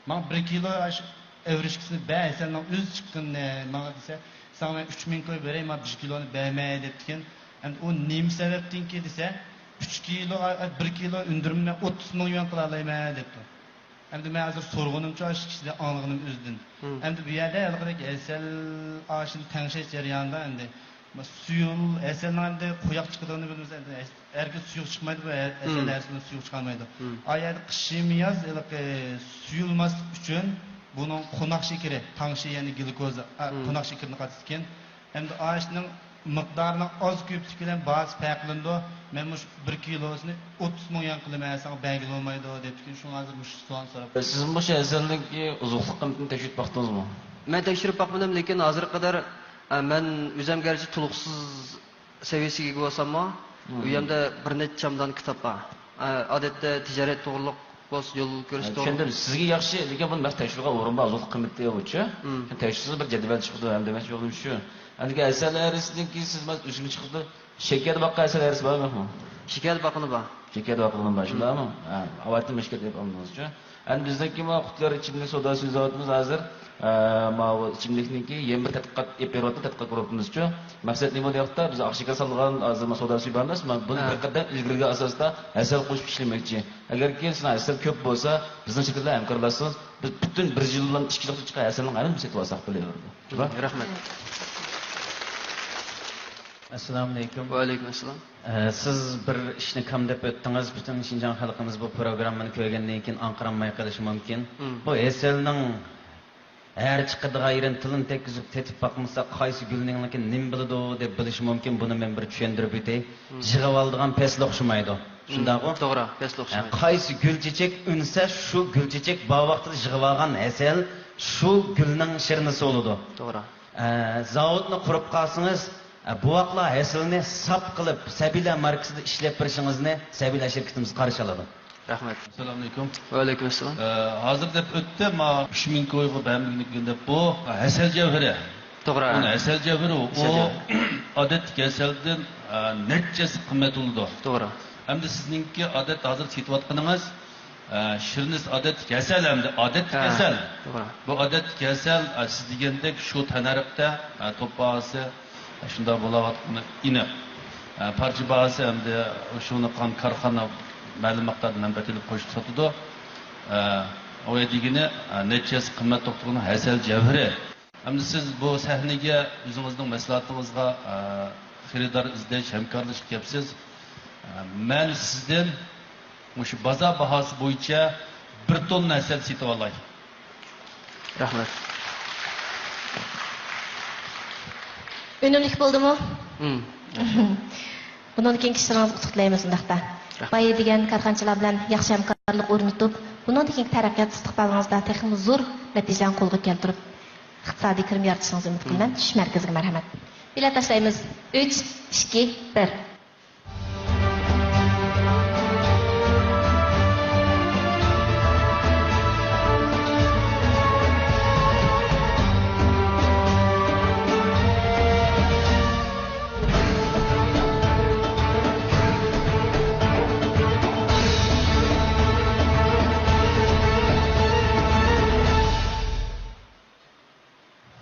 ماڭا بىر كىلو ئاشۇ ئەۋرىشكىسىنى بەر، ھەسەلنىڭ ئۆزى چىققىنىنى ماڭا دېسە، ساڭا مەن ئۈچ مىڭ كوي بېرەي، ماڭا بىر كىلونى بەرمە دەپتىكەن. ئەمدى ئۇ نېمە سەۋەبتىنكى دېسە، ئۈچ كىلو، ئا، ئا، بىر كىلو ئۈندۈرمىنى مەن ئوتتۇز مىڭ يۈەن قىلالايمەن دەپتۇ. ئەمدى مەن ھازىر سورىغىنىمچە ئاشۇ كىشىدىن ئاڭلىغىنىم ئۆزىدىن. مم. ئەمدى بۇ يەردە ھېلىقىدەك ھەسەل ئاشۇنى تەڭشەش جەريانىدا ئەمدى سۈيۈل، ھەسەلنىڭ ئەمدى قويۇق چىقىدىغىنى بىلىمىز، ئەمدى ھەرگىز سۇيۇق چىقمايدۇ، بۇ ھە-، ھەسەل مم. ھەرىسىدىن سۇيۇق چىقالمايدۇ. مم. ئا يەردە قىشمۇ ياز ھېلىقى سۇيۇلماسلىق ئۈچۈن بۇنىڭ قوناق شېكىرى، تاڭشى، يەنى گلۇكوزا، ئا، مم. قوناق شېكىرىنى قاتىسىكەن. ئەمدى ئاشۇنىڭ مىقدارىنىڭ ئاز كۆپلۈكى بىلەن باھاسى پەرقلىنىدۇ. مەن مۇشۇ بىر كىلوسىنى ئوتتۇز مىڭ يۈەن قىلىمەن، ساڭا بەرگىلى بولمايدۇ دەپتىكەن. شۇڭا ھازىر مۇشۇ سوئالنى سوراپ. سىز مۇشۇ ھەسەلنىڭكى ئوزۇقلۇق قىممىتىنى تەكشۈرۈپ باقتىڭىزمۇ؟ مەن تەكشۈرۈپ باقمىدىم، لېكىن ھازىرغا قەدەر، ئە، مەن ئۆزۈم گەرچە تولۇقسىز سەۋىيەسىگە ئىگە بولساممۇ، مم. ئۆيۈمدە بىر نەچچە چامادان كىتاب بار. ئە، ئادەتتە تىجارەت توغرۇلۇق بولسا، يول كۆرۈش ھە، توغرۇلۇق. چۈشەندىم. سىزگە ياخشى، لېكىن بۇنى مەن تەكشۈرگەن ئورۇن بار، ئوزۇقلۇق قىممىتى بويىچە. مم. تەكشۈرسىڭىز بىر جەدۋەل چىقىدۇ، ھەم دېمەكچى بولغىنىم شۇ. ئەمدىكى ھەسەل ھەرىسىدىن كېيىن سىز مانا ئۈزۈمچە چىقىدۇ. شېكەردە باققان ھەسەل ھەرىسى بارمۇ يوقمۇ؟ شېكەردە باققىنى بار. شېكەردە باققىنى بار، شۇنداقمۇ؟ ھە، ئاۋاتتىن مەشكەت ئېلىپ ئالدىڭىزچۇ. ئەمدى بىزنىڭكىمۇ قۇتلۇق ئىچىملىك سودا سۈيى زاۋۇتىمىز ھازىر، ئە، ماۋۇ ئىچىملىكنىڭكى يەنە بىر تەتقىقات ئېلىپ بېرىۋاتىدۇ، تەتقىقات گۇرۇپپىمىزچۇ. مەقسەت نېمە دېگەن ۋاقىتتا، بىز ئاق شېكەر سالغان ھازىر ما سودا سۈيى بار ئەمەس، ما بۇنى ھە. بىر قەدەم ئىلگىرىلىگەن ئاساستا ھەسەل قوشۇپ ئىشلىمەكچى. ئەگەركى سىزنىڭ ھەسەل كۆپ بولسا، بىزنىڭ شىركەت بىلەن ھەمكارلاشسىڭىز، بىز پۈتۈن بىر يىل بىلەن ئىككى يىللىق چىققان ھەسەلنىڭ ھەممىسىنى سېتىۋالساق بولىۋېرىدۇ. رەھمەت. ئەسسالامۇئەلەيكۇم. ۋەئەلەيكۇم ئەسسالام. ئە، سىز بىر ئىشنى كام دەپ ئۆتتىڭىز، پۈتۈن شىنجاڭ خەلقىمىز بۇ پروگراممىنى كۆرگەندىن كېيىن ئاڭقىرالماي قېلىشى مۇمكىن. مم. بۇ ھەسەلنىڭ ھەر چىقىدىغان يېرىنى تىلىنى تەگكۈزۈپ تېتىپ باقمىسا، قايسى گۈلنىڭلىكىنى نېمە بىلىدۇ دەپ بىلىشى مۇمكىن. بۇنى مەن بىر چۈشەندۈرۈپ ئۆتەي. مم. يىغىۋالىدىغان پەسلى ئوخشىمايدۇ. مم. شۇنداقغۇ؟ توغرا، پەسلى ئوخشىمايدۇ. قايسى گۈل چېچەك ئۈنسە، شۇ گۈل چېچەك بار ۋاقتىدا يىغىۋالغان ھەسەل شۇ گۈلنىڭ شىرنىسى بولىدۇ. توغرا. ئە، زاۋۇتنى قۇرۇپ قالسىڭىز، ئە، بوۋاقلار ھەسىلىنى ساپ قىلىپ، سەبىيلەر ماركىسىدا ئىشلەپ بېرىشىڭىزنى سەبىيلەر شىركىتىمىز قارشى ئالىدۇ. رەھمەت. ئەسسالامۇئەلەيكۇم. ۋەئەلەيكۇم ئەسسالام. ئە، ھازىر دەپ ئۆتتى، ما ئۈچ مىڭ كويغا بەرمىگىن دەپ، بۇ ھەسەل جەۋھىرى. توغرا. ئۇنى ھەسەل جەۋھىرى، ئۇ ھەسەل جەۋھىرى. ئادەتتىكى ھەسەلدىن، ئە، نەچچە ھەسسە قىممەت بولىدۇ. توغرا. ئەمدى سىزنىڭكى ئادەتتە ھازىر سېتىۋاتقىنىڭىز، ئە، شىرنىس ئادەتتىكى ھەسەل، ئەمدى ئادەتتىكى ھە، ھەسەل. توغرا. بۇ ئادەتتىكى ھەسەل، ئە، سىز دېگەندەك شۇ تەننەرختە، ئە، توپ باھاسى، ئە، شۇنداق بولاۋاتقىنى ئېنىق. ئە، پارچە باھاسى ئەمدى شۇنى قان كارخانا مەلۇم مىقداردا مەنبەت ئېلىپ قوشۇپ ساتىدۇ. ئە، ئۇ دېگىنى، ئە، نەچچە ھەسسە قىممەت توختىغىنى ھەسەل جەۋھىرى. ئەمدى سىز بۇ سەھنىگە ئۆزىڭىزنىڭ مەھسۇلاتىڭىزغا، ئە، خېرىدار ئىزدەش، ھەمكارلىشىپ كەپسىز. ئە، مەن سىزدىن مۇشۇ بازار باھاسى بويىچە بىر توننا ھەسەل سېتىۋالاي. رەھمەت. ئۈنۈملۈك بولدىمۇ؟ مم. بۇنىڭدىن كېيىنكى ئىشلىرىڭىزغا ئۇتۇق تىلەيمىز ئۇنداقتا. رەھمەت. بايا دېگەن كارخانىچىلار بىلەن ياخشى ھەمكارلىق ئورنىتىپ، بۇنىڭدىن كېيىنكى تەرەققىيات ئىستىقبالىڭىزدا تېخىمۇ زور نەتىجىلەرنى قولغا كەلتۈرۈپ، ئىقتىسادىي كىرىم يارىتىشىڭىزنى ئۈمىد قىلىمەن. مم. چۈش مەركىزىگە مەرھەمەت. بېلەت تاشلايمىز. ئۈچ، ئىككى، بىر.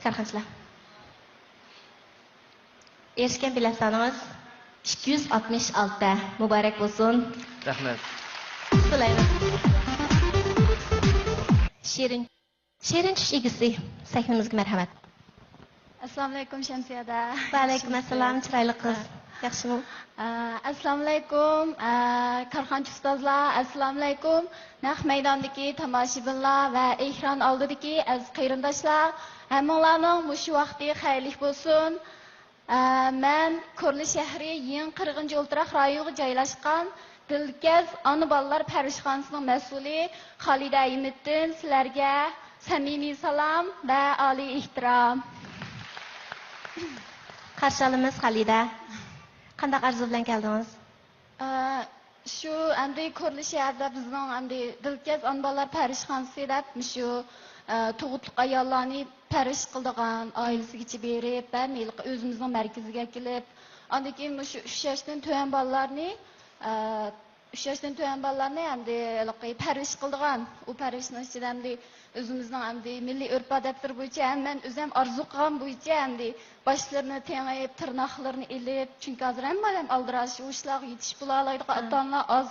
كارخانىچىلار. ئېرىشكەن بېلەت سانىڭىز ئىككى يۈز ئاتمىش ئالتە. مۇبارەك بولسۇن. رەھمەت. تىلەيمىز. شېرىن، شېرىن چۈش ئىگىسى، سەھنىمىزگە مەرھەمەت. ئەسسالامۇئەلەيكۇم، شەمسىيەدە. ۋەئەلەيكۇم ئەسسالام، چىرايلىق قىز. ھە. ياخشىمۇ؟ ئە، ئەسسالامۇئەلەيكۇم، ئە، كارخانىچى ئۇستازلار، ئەسسالامۇئەلەيكۇم، نەق مەيداندىكى تاماشىبىنلار ۋە ئېكران ئالدىدىكى ئەزىز قېرىنداشلار، ھەممىڭلارنىڭ مۇشۇ ۋاقتى خەيرلىك بولسۇن. ئە، مەن كورلا شەھىرى يېڭى قىرغىنچى ئولتۇراق رايونىغا جايلاشقان دىلكەز ئانا بالىلار پەرۋىشخانىسىنىڭ مەسئۇلى خالىدە ھېيمىتدىن. سىلەرگە سەمىمىي سالام ۋە ئالىي ئېھتىرام. قارشى ئالىمىز خالىدە. قانداق ئارزۇ بىلەن كەلدىڭىز؟ ئە، شۇ ئەمدى كورلا شەھەردە بىزنىڭ ئەمدى دىلكەز ئانا بالىلار پەرۋىشخانىسى دەپ مۇشۇ، ئە، تۇغۇتلۇق ئاياللارنى پەرۋىش قىلىدىغان، ئائىلىسىگىچە بېرىپ، ھەم ھېلىقى ئۆزىمىزنىڭ مەركىزىگە ئەكېلىپ، ئاندىن كېيىن مۇشۇ ئۈچ ياشتىن تۆۋەن بالىلارنى، ئە، ئۈچ ياشتىن تۆۋەن بالىلارنى ئەمدى ھېلىقى پەرۋىش قىلىدىغان، ئۇ پەرۋىشنىڭ ئىچىدە ئەمدى ئۆزىمىزنىڭ ئەمدى مىللىي ئۆرپ-ئادەتلىرى بويىچە ھەم مەن ئۆزۈم ئارزۇ قىلغان بويىچە ئەمدى باشلىرىنى تېڭىپ، تىرناقلىرىنى ئېلىپ، چۈنكى ھازىر ھەممە ئادەم ئالدىراش، ئۇ ئىشلارغا يېتىشىپ بولالايدىغان ھە. ئاتا-ئانىلار ئاز.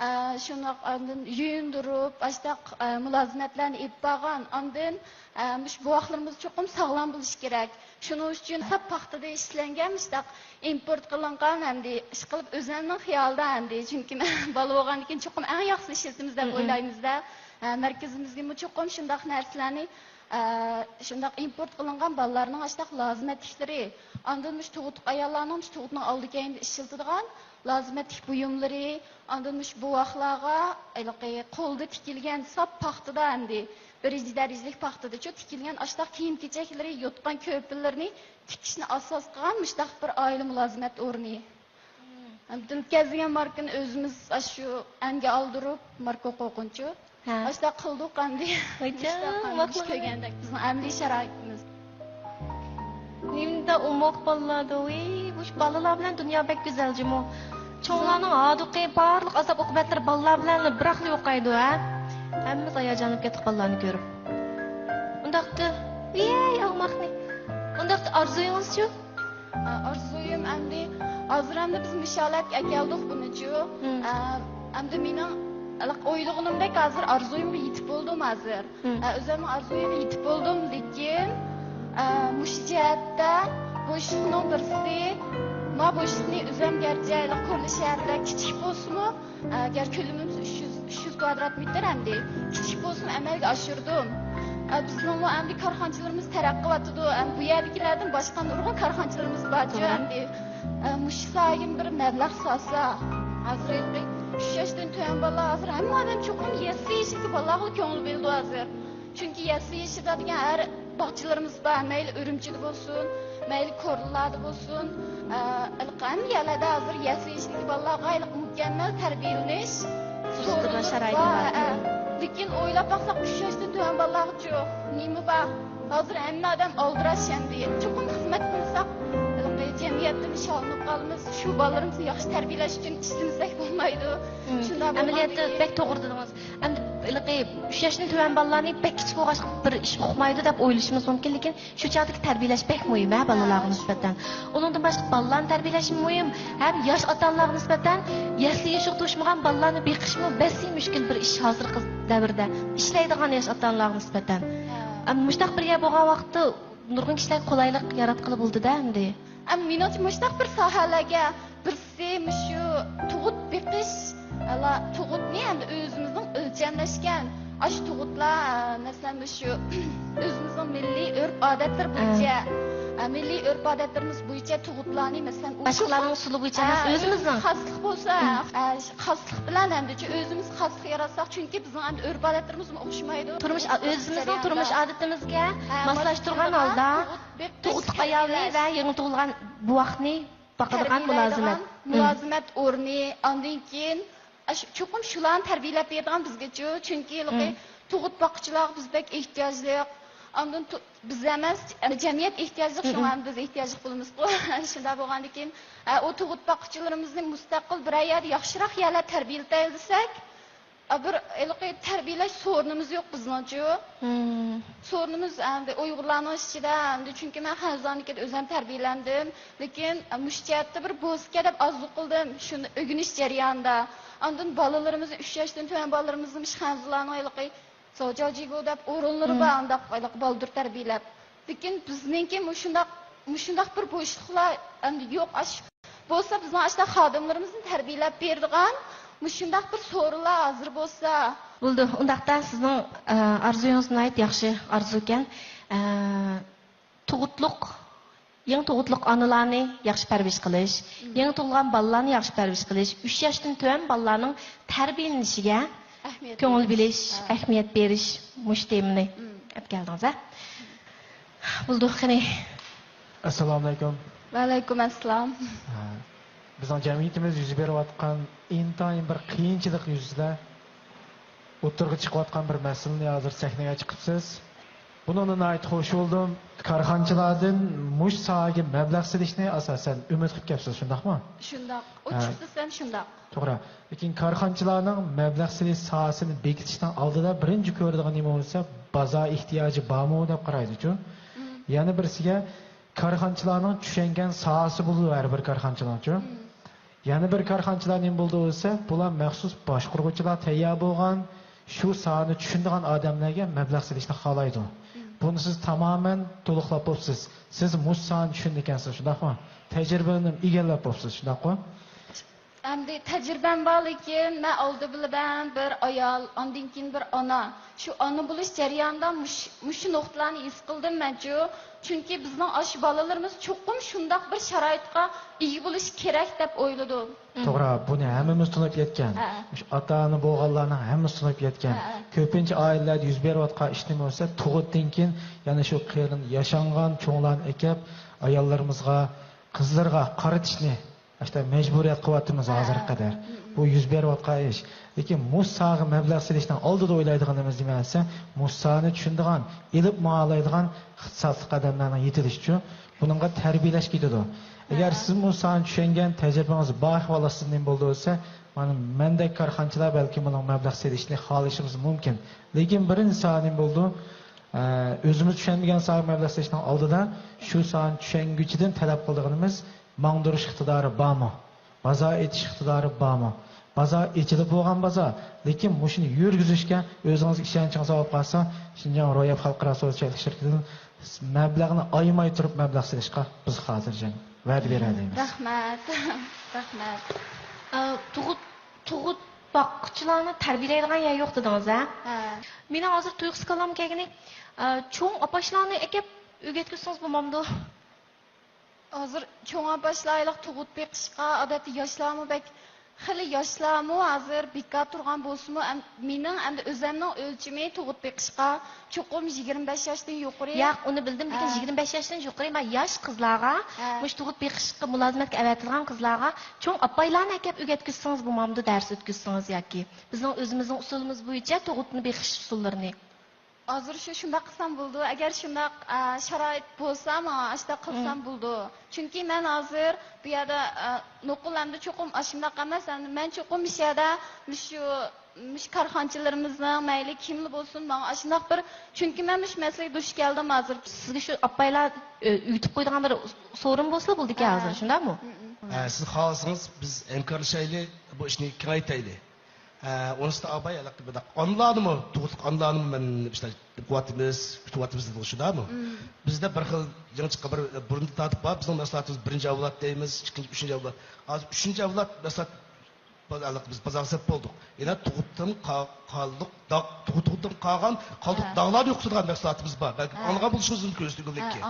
ئە، شۇنداق ئاندىن يۇيۇندۇرۇپ، ئاشتاق، ئە، مۇلازىمەتلەرنى ئېلىپ بارغان. ئاندىن، ئە، مۇشۇ بوۋاقلىرىمىز چوقۇم ساغلام بولۇشى كېرەك. شۇنىڭ ئۈچۈن ساپ پاختىدا ئىشلەنگەن مۇشتاق ئىمپورت قىلىنغان ئەمدى ئىشقىلىپ ئۆزۈمنىڭ خىيالىدا ئەمدى، چۈنكى مەن بالا بولغاندىن كېيىن چوقۇم ئەڭ ياخشىسىنى ئىشلىتىمىز دەپ مم. ئويلايمىزدە. ئە، مەركىزىمىزگىمۇ چوقۇم شۇنداق نەرسىلەرنى، ئە، شۇنداق ئىمپورت قىلىنغان بالىلارنىڭ ئاشتاق لازىمەتلىكلىرى، ئاندىن مۇشۇ تۇغۇتلۇق ئاياللارنىڭ مۇشۇ تۇغۇتنىڭ ئالدى كەينىدە ئىشلىتىدىغان لازىمەتلىك بۇيۇملىرى، ئاندىن مۇشۇ بوۋاقلارغا ھېلىقى قولدا تىكىلگەن ساپ پاختىدا، ئەمدى بىرىنچى دەرىجىلىك پاختىدىچۇ تىكىلگەن ئاشتاق كىيىم-كېچەكلىرى، يوتقان-كۆرپىلىرىنى تىكىشنى ئاساس قىلغان مۇشتاق بىر ئائىلە مۇلازىمەت ئورنى. ھەم دىلكەز دېگەن ماركىنى ئۆزىمىز ئاشۇ ئەنگە ئالدۇرۇپ، ماركا ھوقۇقىنىچۇ. ھە. ئاشۇنداق قىلدۇق ئەمدى. ۋايجان، مۇشۇنداق ئەمدى ماقۇل. كۆرگەندەك بىزنىڭ ئەمەلىي شارائىتىمىز. نېمىنداق ئوماق بالىلاردۇ، ۋىي، مۇشۇ بالىلار بىلەن دۇنيا بەك گۈزەل جۇمۇ. چوڭلارنىڭ ھاردۇقى، بارلىق ئازاب-ئوقۇبەتلىرى بالىلار بىلەنلا بىراقلا يوقايدۇ، ھە؟ ھەممىمىز ھاياجانلىنىپ كەتتۇق بالىلارنى كۆرۈپ. ئۇنداقتا، ۋىي، ئوماقنى. ئۇنداقتا ئارزۇيىڭىزچۇ؟ ئارزۇيۇم ئەمدى، ھازىر ئەمدى بىز مۇشۇ ھالەتكە ئەكەلدۇق بۇنىچۇ. مم. ئە، ئەمدى مېنىڭ ئويلىغىنىمدەك ھازىر ئارزۇيۇمغا يېتىپ بولدۇم ھازىر. مم. ئە، ئۆزۈمنىڭ ئارزۇيۇمغا يېتىپ بولدۇم، لېكىن، ئە، مۇشۇ جەھەتتە بوشلۇقنىڭ بىرسى، ما بوشلۇقنى ئۆزۈم گەرچە كورلا شەھەردە كىچىك بولسىمۇ، ئەگەر كۆلىمىمىز ئۈچ يۈز، ئۈچ يۈز كۋادرات مېتىر ئەمدى، كىچىك بولسىمۇ ئەمەلگە ئاشۇردۇم. ئە، بىزنىڭمۇ ئەمدى كارخانىچىلىرىمىز تەرەققىي قىلىۋاتىدۇ. ئەم، بۇ يەردىكىلەردىن باشقا نۇرغۇن كارخانىچىلىرىمىز بارچۇ توغرا. ئەمدى. ئە، مۇشۇ ساھەگىمۇ بىر مەبلەغ سالسا، ھازىر ئۈچ ياشتىن تۆۋەن بالىلار، ھازىر ھەممە ئادەم چوقۇم يەسلى يېشىدىكى بالىلارغا كۆڭۈل بۆلىدۇ ھازىر. چۈنكى يەسلى يېشىدا دېگەن ھەر باغچىلىرىمىز بار، مەيلى ئۈرۈمچىدە بولسۇن، مەيلى كورلىلاردا بولسۇن، ئە، ھېلىقى ھەممە يەرلەردە ھازىر يەسلى يېشىدىكى بالىلارغا ھېلىقى مۇكەممەل تەربىيەلىنىش سورۇنلىرى بار، بار. ھە. لېكىن ئويلاپ باقساق، ئۈچ ياشتىن تۆۋەن بالىلارغىچۇ نېمە بار؟ ھازىر ھەممە ئادەم ئالدىراش ئەمدى. چوقۇم خىزمەت قىلساق، ھېلىقى جەمئىيەتتىن شالىنىپ قالىمىز. شۇ بالىلىرىمىزنى ياخشى تەربىيەلەش ئۈچۈن ئىشلىمىسەك بولمايدۇ. مم. شۇنداق ئەمەلىيەتتە بولغاندىكىن بەك توغرا دېدىڭىز. ئەمدى ھېلىقى ئۈچ ياشتىن تۆۋەن بالىلارنى بەك كىچىك بولغاچقا بىر ئىش ئۇقمايدۇ دەپ ئويلىشىمىز مۇمكىن، لېكىن شۇ چاغدىكى تەربىيەلەش بەك مۇھىم ھە بالىلارغا نىسبەتەن. ئۇنىڭدىن باشقا بالىلارنى تەربىيەلەشمۇ مۇھىم، ھەم ياش ئاتا ئانىلارغا نىسبەتەن يەسلى يېشىغا توشمىغان بالىلارنى بېقىشمۇ بەسسىي مۈشكۈل بىر ئىش ھازىرقى دەۋردە. ئىشلەيدىغان ياش ئاتا ئانىلارغا نىسبەتەن. ئەمما مۇشۇنداق بىر يەر بولغان ۋاقىتتا نۇرغۇن كىشىلەرگە قولايلىق ياراتقىلى بولىدۇ-دە ئەمدى. ئەم، مېنىڭچە مۇشۇنداق بىر ساھەلەرگە بىرسى مۇشۇ تۇغۇت بېقىش، ئالا، تۇغۇتنى ئەمدى ئۆزىمىزنىڭ ئۆلچەملەشكەن، ئاشۇ تۇغۇتلار، مەسىلەن، مۇشۇ ئۆزىمىزنىڭ مىللىي ئۆرپ-ئادەتلىرى بويىچە، ئە، مىللىي ئۆرپ-ئادەتلىرىمىز بويىچە تۇغۇتلارنى، مەسىلەن، ئۇ باشقىلارنىڭ ئۇسۇلى بويىچە ئەمەس، ئە، ئۆزىمىزنىڭ. خاسلىق بولسا، ئە، خاسلىق بىلەن ئەمدىچە ئۆزىمىز خاسلىق ياراتساق، چۈنكى بىزنىڭ ئەمدى ئۆرپ-ئادەتلىرىمىزمۇ ئوخشىمايدۇ. تۇرمۇش، ئۆزىمىزنىڭ تۇرمۇش ئادىتىمىزگە ماسلاشتۇرغان ھالدا تۇغۇتلۇق ئايالنى ۋە يېڭى تۇغۇلغان بوۋاقنى باقىدىغان مۇلازىمەت. مۇلازىمەت ئورنى، ئاندىن كېيىن، ئاش-، چوقۇم شۇلارنى تەربىيەلەپ بېرىدىغان بىزگىچۇ، چۈنكى ھېلىقى تۇغۇت باققۇچىلارغا بىز بەك ئېھتىياجلىق. ئاندىن تۇ-، بىز ئەمەس، جەمئىيەت ئېھتىياجلىق، شۇڭا بىز ئېھتىياجلىق بولىمىزغۇ. شۇنداق بولغاندىكىن، ئە، ئۇ تۇغۇت باققۇچىلىرىمىزنى مۇستەقىل بىرەر يەردە ياخشىراق يەرلەردە تەربىيەلىتەلىسەك، ئا، بىر ھېلىقى تەربىيەلەش سورۇنىمىز يوق بىزنىڭچۇ. سورۇنىمىز ئەمدى ئۇيغۇرلارنىڭ ئىچىدە، ئەمدى چۈنكى مەن خەنزۇلارنىڭكىدە ئۆزۈم تەربىيەلەندىم. لېكىن، ئە، مۇشۇ جەھەتتە بىر بوسكە دەپ ئازلىق قىلدىم شۇنى ئۆگىنىش جەريانىدا. ئاندىن بالىلىرىمىزنى، ئۈچ ياشتىن تۆۋەن بالىلىرىمىزنى مۇشۇ خەنزۇلارنىڭ ھېلىقى زاۋجاۋجىگۇ دەپ ئورۇنلىرى بار، ئانداق ھېلىقى بالدۇر تەربىيەلەپ. لېكىن بىزنىڭكى مۇشۇنداق، مۇشۇنداق بىر بوشلۇقلار ئەمدى يوق. ئاش-، بولسا بىزنىڭ ئاشۇنداق خادىملىرىمىزنى تەربىيەلەپ بېرىدىغان مۇشۇنداق بىر سورۇنلار ھازىر بولسا. بولىدۇ. ئۇنداقتا سىزنىڭ، ئە، ئارزۇيىڭىز ناھايىتى ياخشى ئارزۇكەن. ئە، تۇغۇتلۇق، يېڭى تۇغۇتلۇق ئانىلارنى ياخشى پەرۋىش قىلىش، يېڭى تۇغۇلغان بالىلارنى ياخشى پەرۋىش قىلىش، ئۈچ ياشتىن تۆۋەن بالىلارنىڭ تەربىيەلىنىشىگە كۆڭۈل بۆلۈش، ئەھمىيەت بېرىش، مۇشۇ تېمىنى ئەپ كەلدىڭىز، ھە؟ بولدى، قېنى. ئەسسالامۇئەلەيكۇم. ۋەئەلەيكۇم ئەسسالام. ھە، بىزنىڭ جەمئىيىتىمىز يۈز بېرىۋاتقان ئىنتايىن بىر قىيىنچىلىق يۈزىسىدە ئوتتۇرىغا چىقىۋاتقان بىر مەسىلىنى ھازىر سەھنىگە چىقىپسىز. بۇنىڭدىن ناھايىتى خوش بولدۇم. كارخانىچىلاردىن مۇشۇ ساھەگە مەبلەغ سېلىشنى ئاساسەن ئۈمىد قىلىپ كەپسىز، شۇنداقمۇ؟ شۇنداق. ھە. ئوچۇقچىسى ھەم شۇنداق. توغرا. لېكىن كارخانىچىلارنىڭ مەبلەغ سېلىش ساھەسىنى بېكىتىشنىڭ ئالدىدا بىرىنچى كۆرىدىغان نېمە بولسا، بازار ئېھتىياجى بارمۇ دەپ قارايدۇچۇ. يەنە بىرسىگە، كارخانىچىلارنىڭ چۈشەنگەن ساھەسى بولىدۇ ھەر بىر كارخانىچىنىڭچۇ. يەنە بىر كارخانىچىلار نېمە بولىدۇ دېسە، بۇلار مەخسۇس باشقۇرغۇچىلار تەييار بولغان، شۇ ساھەنى چۈشىنىدىغان ئادەملەرگە مەبلەغ سېلىشنى خالايدۇ. بۇنى سىز تامامەن تولۇقلاپ بوپسىز. سىز مۇشۇ ساھەنى چۈشىنىدىكەنسىز، شۇنداقمۇ؟ تەجرىبىنى ئىگىلەپ بوپسىز، شۇنداققۇ؟ ئەمدى تەجرىبەم بار، لېكىن مەن ئالدى بىلەن بىر ئايال، ئاندىن كېيىن بىر ئانا. شۇ ئانا بولۇش جەريانىدا مۇش-، مۇشۇ نۇقتىلارنى ھېس قىلدىم مەنچۇ. چۈنكى بىزنىڭ ئاشۇ بالىلىرىمىز چوقۇم شۇنداق بىر شارائىتقا ئىگە بولۇشى كېرەك دەپ ئويلىدىم. توغرا، بۇنى ھەممىمىز تونۇپ يەتكەن. ھە. مۇشۇ ئاتا-ئانا بولغانلارنىڭ ھەممىسى تونۇپ يەتكەن. ھە، ھە. كۆپىنچە ئائىلىلەردە يۈز بېرىۋاتقان ئىش نېمە بولسا، تۇغۇتتىن كېيىن يەنە شۇ قېرىن ياشانغان چوڭلارنى ئەكەپ، ئاياللىرىمىزغا، قىزلىرىغا قارىتىشنى ئاشۇنداق مەجبۇرىيەت قىلىۋاتىمىز ھازىرغا قەدەر. بۇ يۈز بېرىۋاتقان ئىش. لېكىن مۇشۇ ساھەگە مەبلەغ سېلىشنىڭ ئالدىدا ئويلايدىغىنىمىز نېمە دېسە، مۇشۇ ساھەنى چۈشىنىدىغان، ئېلىپ ماڭالايدىغان ئىختىساسلىق ئادەملەرنىڭ يېتىلىشىچۇ، بۇنىڭغا تەربىيەلەش كېتىدۇ. ئەگەر سىز مۇشۇ ساھەنى چۈشەنگەن، تەجرىبىڭىز بار ئەھۋالدا سىز نېمە بولىدۇ دېسە، مانا مەندەك كارخانىچىلار بەلكىم بۇنىڭغا مەبلەغ سېلىشنى خالىشىمىز مۇمكىن. لېكىن بىرىنچى ساھە نېمە بولىدۇ؟ ئە، ئۆزىمىز چۈشەنمىگەن ساھەگە مەبلەغ سېلىشنىڭ ئالدىدا شۇ ساھەنى چۈشەنگۈچىدىن تەلەپ قىلىدىغىنىمىز، ماڭدۇرۇش ئىقتىدارى بارمۇ؟ بازار ئېچىش ئىقتىدارى بارمۇ؟ بازار ئېچىلىپ بولغان بازار، لېكىن مۇشۇنى يۈرگۈزۈشكە ئۆزىڭىزگە ئىشەنچىڭىز بولۇپ قالسا، شىنجاڭ روياپ خەلقئارا سودا چەكلىك شىركىتىدىن مەبلەغنى ئايىماي تۇرۇپ مەبلەغ سېلىشقا بىز خاتىرجەم ۋەدە بېرەلەيمىز. رەھمەت. رەھمەت. ئە، تۇغۇت، تۇغۇت باققۇچىلارنى تەربىيەلەيدىغان يەر يوق دېدىڭىز، ھە؟ ھە. مېنىڭ ھازىر تۇيۇقسىز كاللامغا كەلگىنى، ئە، چوڭ ئاپاشلارنى ئەكەپ ئۆگەتكۈزسىڭىز بولمامدۇ؟ ھازىر چوڭ ئاپاشلار ھېلىقى تۇغۇت بېقىشقا، ئادەتتە ياشلارمۇ بەك، خېلى ياشلارمۇ ھازىر بىكار تۇرغان بولسىمۇ، ئەم-، مېنىڭ ئەمدى ئۆزەمنىڭ ئۆلچىمى تۇغۇت بېقىشقا چوقۇم يىگىرمە بەش ياشتىن يۇقىرى. ياق، ئۇنى بىلدىم، لېكىن ھە. يىگىرمە بەش ياشتىن يۇقىرى، مانا ياش قىزلارغا، ھە. مۇشۇ تۇغۇت بېقىشقا مۇلازىمەتكە ئەۋەتىدىغان قىزلارغا چوڭ ئاپايلارنى ئەكەپ ئۆگەتكۈزسىڭىز بولمامدۇ، دەرس ئۆتكۈزسىڭىز ياكى؟ بىزنىڭ ئۆزىمىزنىڭ ئۇسۇلىمىز بويىچە تۇغۇتنى بېقىش ئۇسۇللىرىنى. ھازىر شۇ، شۇنداق قىلسام بولىدۇ. ئەگەر شۇنداق، ئە، شارائىت بولسا، ماڭا ئاشۇنداق قىلسام بولىدۇ. چۈنكى مەن ھازىر بۇ يەردە، ئە، نوقۇل ئەمدى چوقۇم ئاشۇنداق ئەمەس، ئەمدى مەن چوقۇم مۇشۇ يەردە مۇشۇ، مۇشۇ كارخانىچىلىرىمىزنىڭ مەيلى كىملا بولسۇن، ماڭا ئاشۇنداق بىر، چۈنكى مەن مۇشۇ مەسىلىگە دۇچ كەلدىم ھازىر. سىزگە شۇ ئاپايلار، ئۆ-، ئۆگىتىپ قويىدىغان بىر سورۇن بولسىلا بولىدىكەن ھازىر، شۇنداقمۇ؟ ھە، سىز خالىسىڭىز، بىز ھەمكارلىشايلى، بۇ ئىشنى كېڭەيتەيلى. ھە، ئۇنىسىدا ئاباي ھېلىقى بۇنداق ئانىلارنىمۇ، تۇغۇتلۇق ئانىلارنىمۇ مەن ئىشلەپ قىلىۋاتىمىز، كۈتۈۋاتىمىز دېدىغۇ شۇنداقمۇ؟ بىزدە بىر خىل يېڭى چىققان بىر بۇرۇندىن تارتىپ بار، بىزنىڭ مەھسۇلاتىمىز بىرىنچى ئەۋلاد دەيمىز، ئىككىنچى، ئۈچىنچى ئەۋلاد. ھازىر ئۈچىنچى ئەۋلاد مەھسۇلات، ھېلىقى بىز بازارغا سېلىپ بولدۇق. يەنە تۇغۇتتىن قا-، قالدۇق داغ، تۇغۇت-، تۇغۇتتىن قالغان قالدۇق داغلارنى يوقىتىدىغان مەھسۇلاتىمىز بار. بەلكىم ئاڭلىغان بولۇشىڭىز مۇمكىن ئۆزىدىن لېكىن.